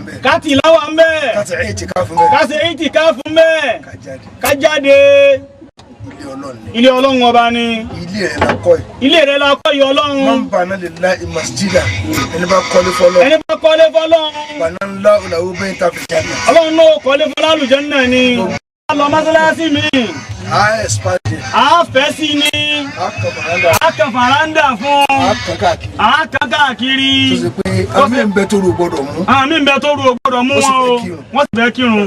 ń bẹ́ẹ̀ kásẹ̀ ìtìkáfù ń bẹ́ẹ̀ kájáde Ọlọ́run ni. Ilé Ọlọ́run ọba ni. Ilé rẹ̀ la kọ́ yìí. Ilé rẹ̀ la kọ́ yìí Ọlọ́run. Man bana lillahi masjida. Ẹni bá kọ́lé fọlọ́. Ẹni bá kọ́lé fọlọ́run. Bana ńlá òlàwó bẹ́ẹ̀ ta fi jáde. Ọlọ́run náà kọ́lé fọlálùjánnà ni. A lọ mọ́sálásí mi. A expand. A fẹ́ sí ni. A kàn faranda. A kàn faranda fún. A kàn káàkiri. A kàn káàkiri. Tó ṣe pé àmì ń bẹ tó rò gbọdọ̀ mú. Àmì ń bẹ tó rò gbọdọ̀ mú wọn o. Wọ́n sì fẹ́ kírun.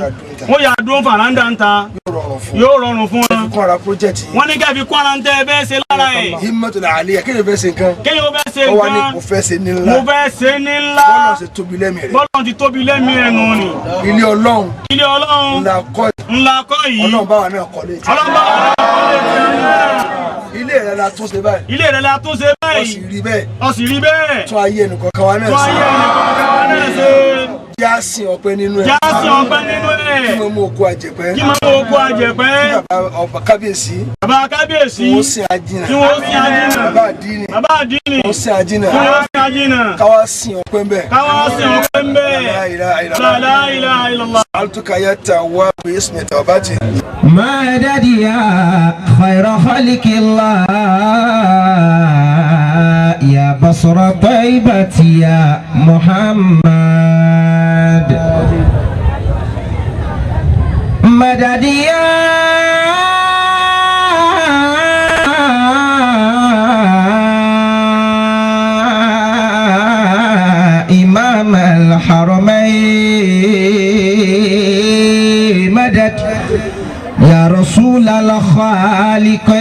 Wọ́n yà dún faranda ń ta. Yóò rọrùn fún Yóò rọrùn fún wọn. Kún ara project yìí. Wọ́n ní kẹ́ fi kún ara ń tẹ́ ẹ bẹ́ẹ̀ ṣe lára ẹ̀. Himmatul aliyah kéde fẹ́ ṣe nǹkan. Kéèyàn fẹ́ ṣe Ó wá ní nǹkan. mo fẹ́ ṣe ní ńlá. Mo fẹ́ ṣe ní ńlá. Bọ́lọ̀ ṣe tóbi lẹ́mìí rẹ̀. Bọ́lọ̀ ti tóbi lẹ́mìí ẹ̀ nù ni. Ilé Ọlọ́run. Ilé Ọlọ́run. Ńlá kọ́ yìí. Ńlá kọ́ yìí. Ọlọ́run báwa náà kọ́lé. Ọlọ́run báwa náà kọ́lé tiẹ̀. Ilé rẹ̀ la tún ṣe báyìí. Ilé rẹ̀ la tún ṣe báyìí. Ó sì rí bẹ́ẹ̀. Ó sì rí bẹ́ẹ̀. Tún ayé ẹnìkọ̀ọ̀kan wa náà ṣe. Tún ayé ẹnìkọ̀ọ̀kan wa náà ṣe. Jẹ́ á sìn ọpẹ́ nínú ẹ̀. Jẹ́ á sìn ọpẹ́ nínú ẹ̀. Kí mo mú oko àjẹpẹ́. Kí mo mú oko àjẹpẹ́. Kí bàbá ọba kábíyèsí. Bàbá kábíyèsí. Kí wọ́n sìn ajínà. Kí wọ́n sìn ajínà. Bàbá àdínì. Bàbá àdínì. Kí wọ́n sìn ajínà. Kí wọ́n sìn ajínà. Káwá sìn ọpẹ́ ń bẹ̀. Káwá sìn ọpẹ́ ń bẹ̀. La ilaha illallah. La ilaha illallah. Altuka ya tawwa bi ismi tawbati. مدد يا خير خلق الله يا بصر طيبة يا محمد مدد يا إمام الحرمين مدد يا رسول الخالق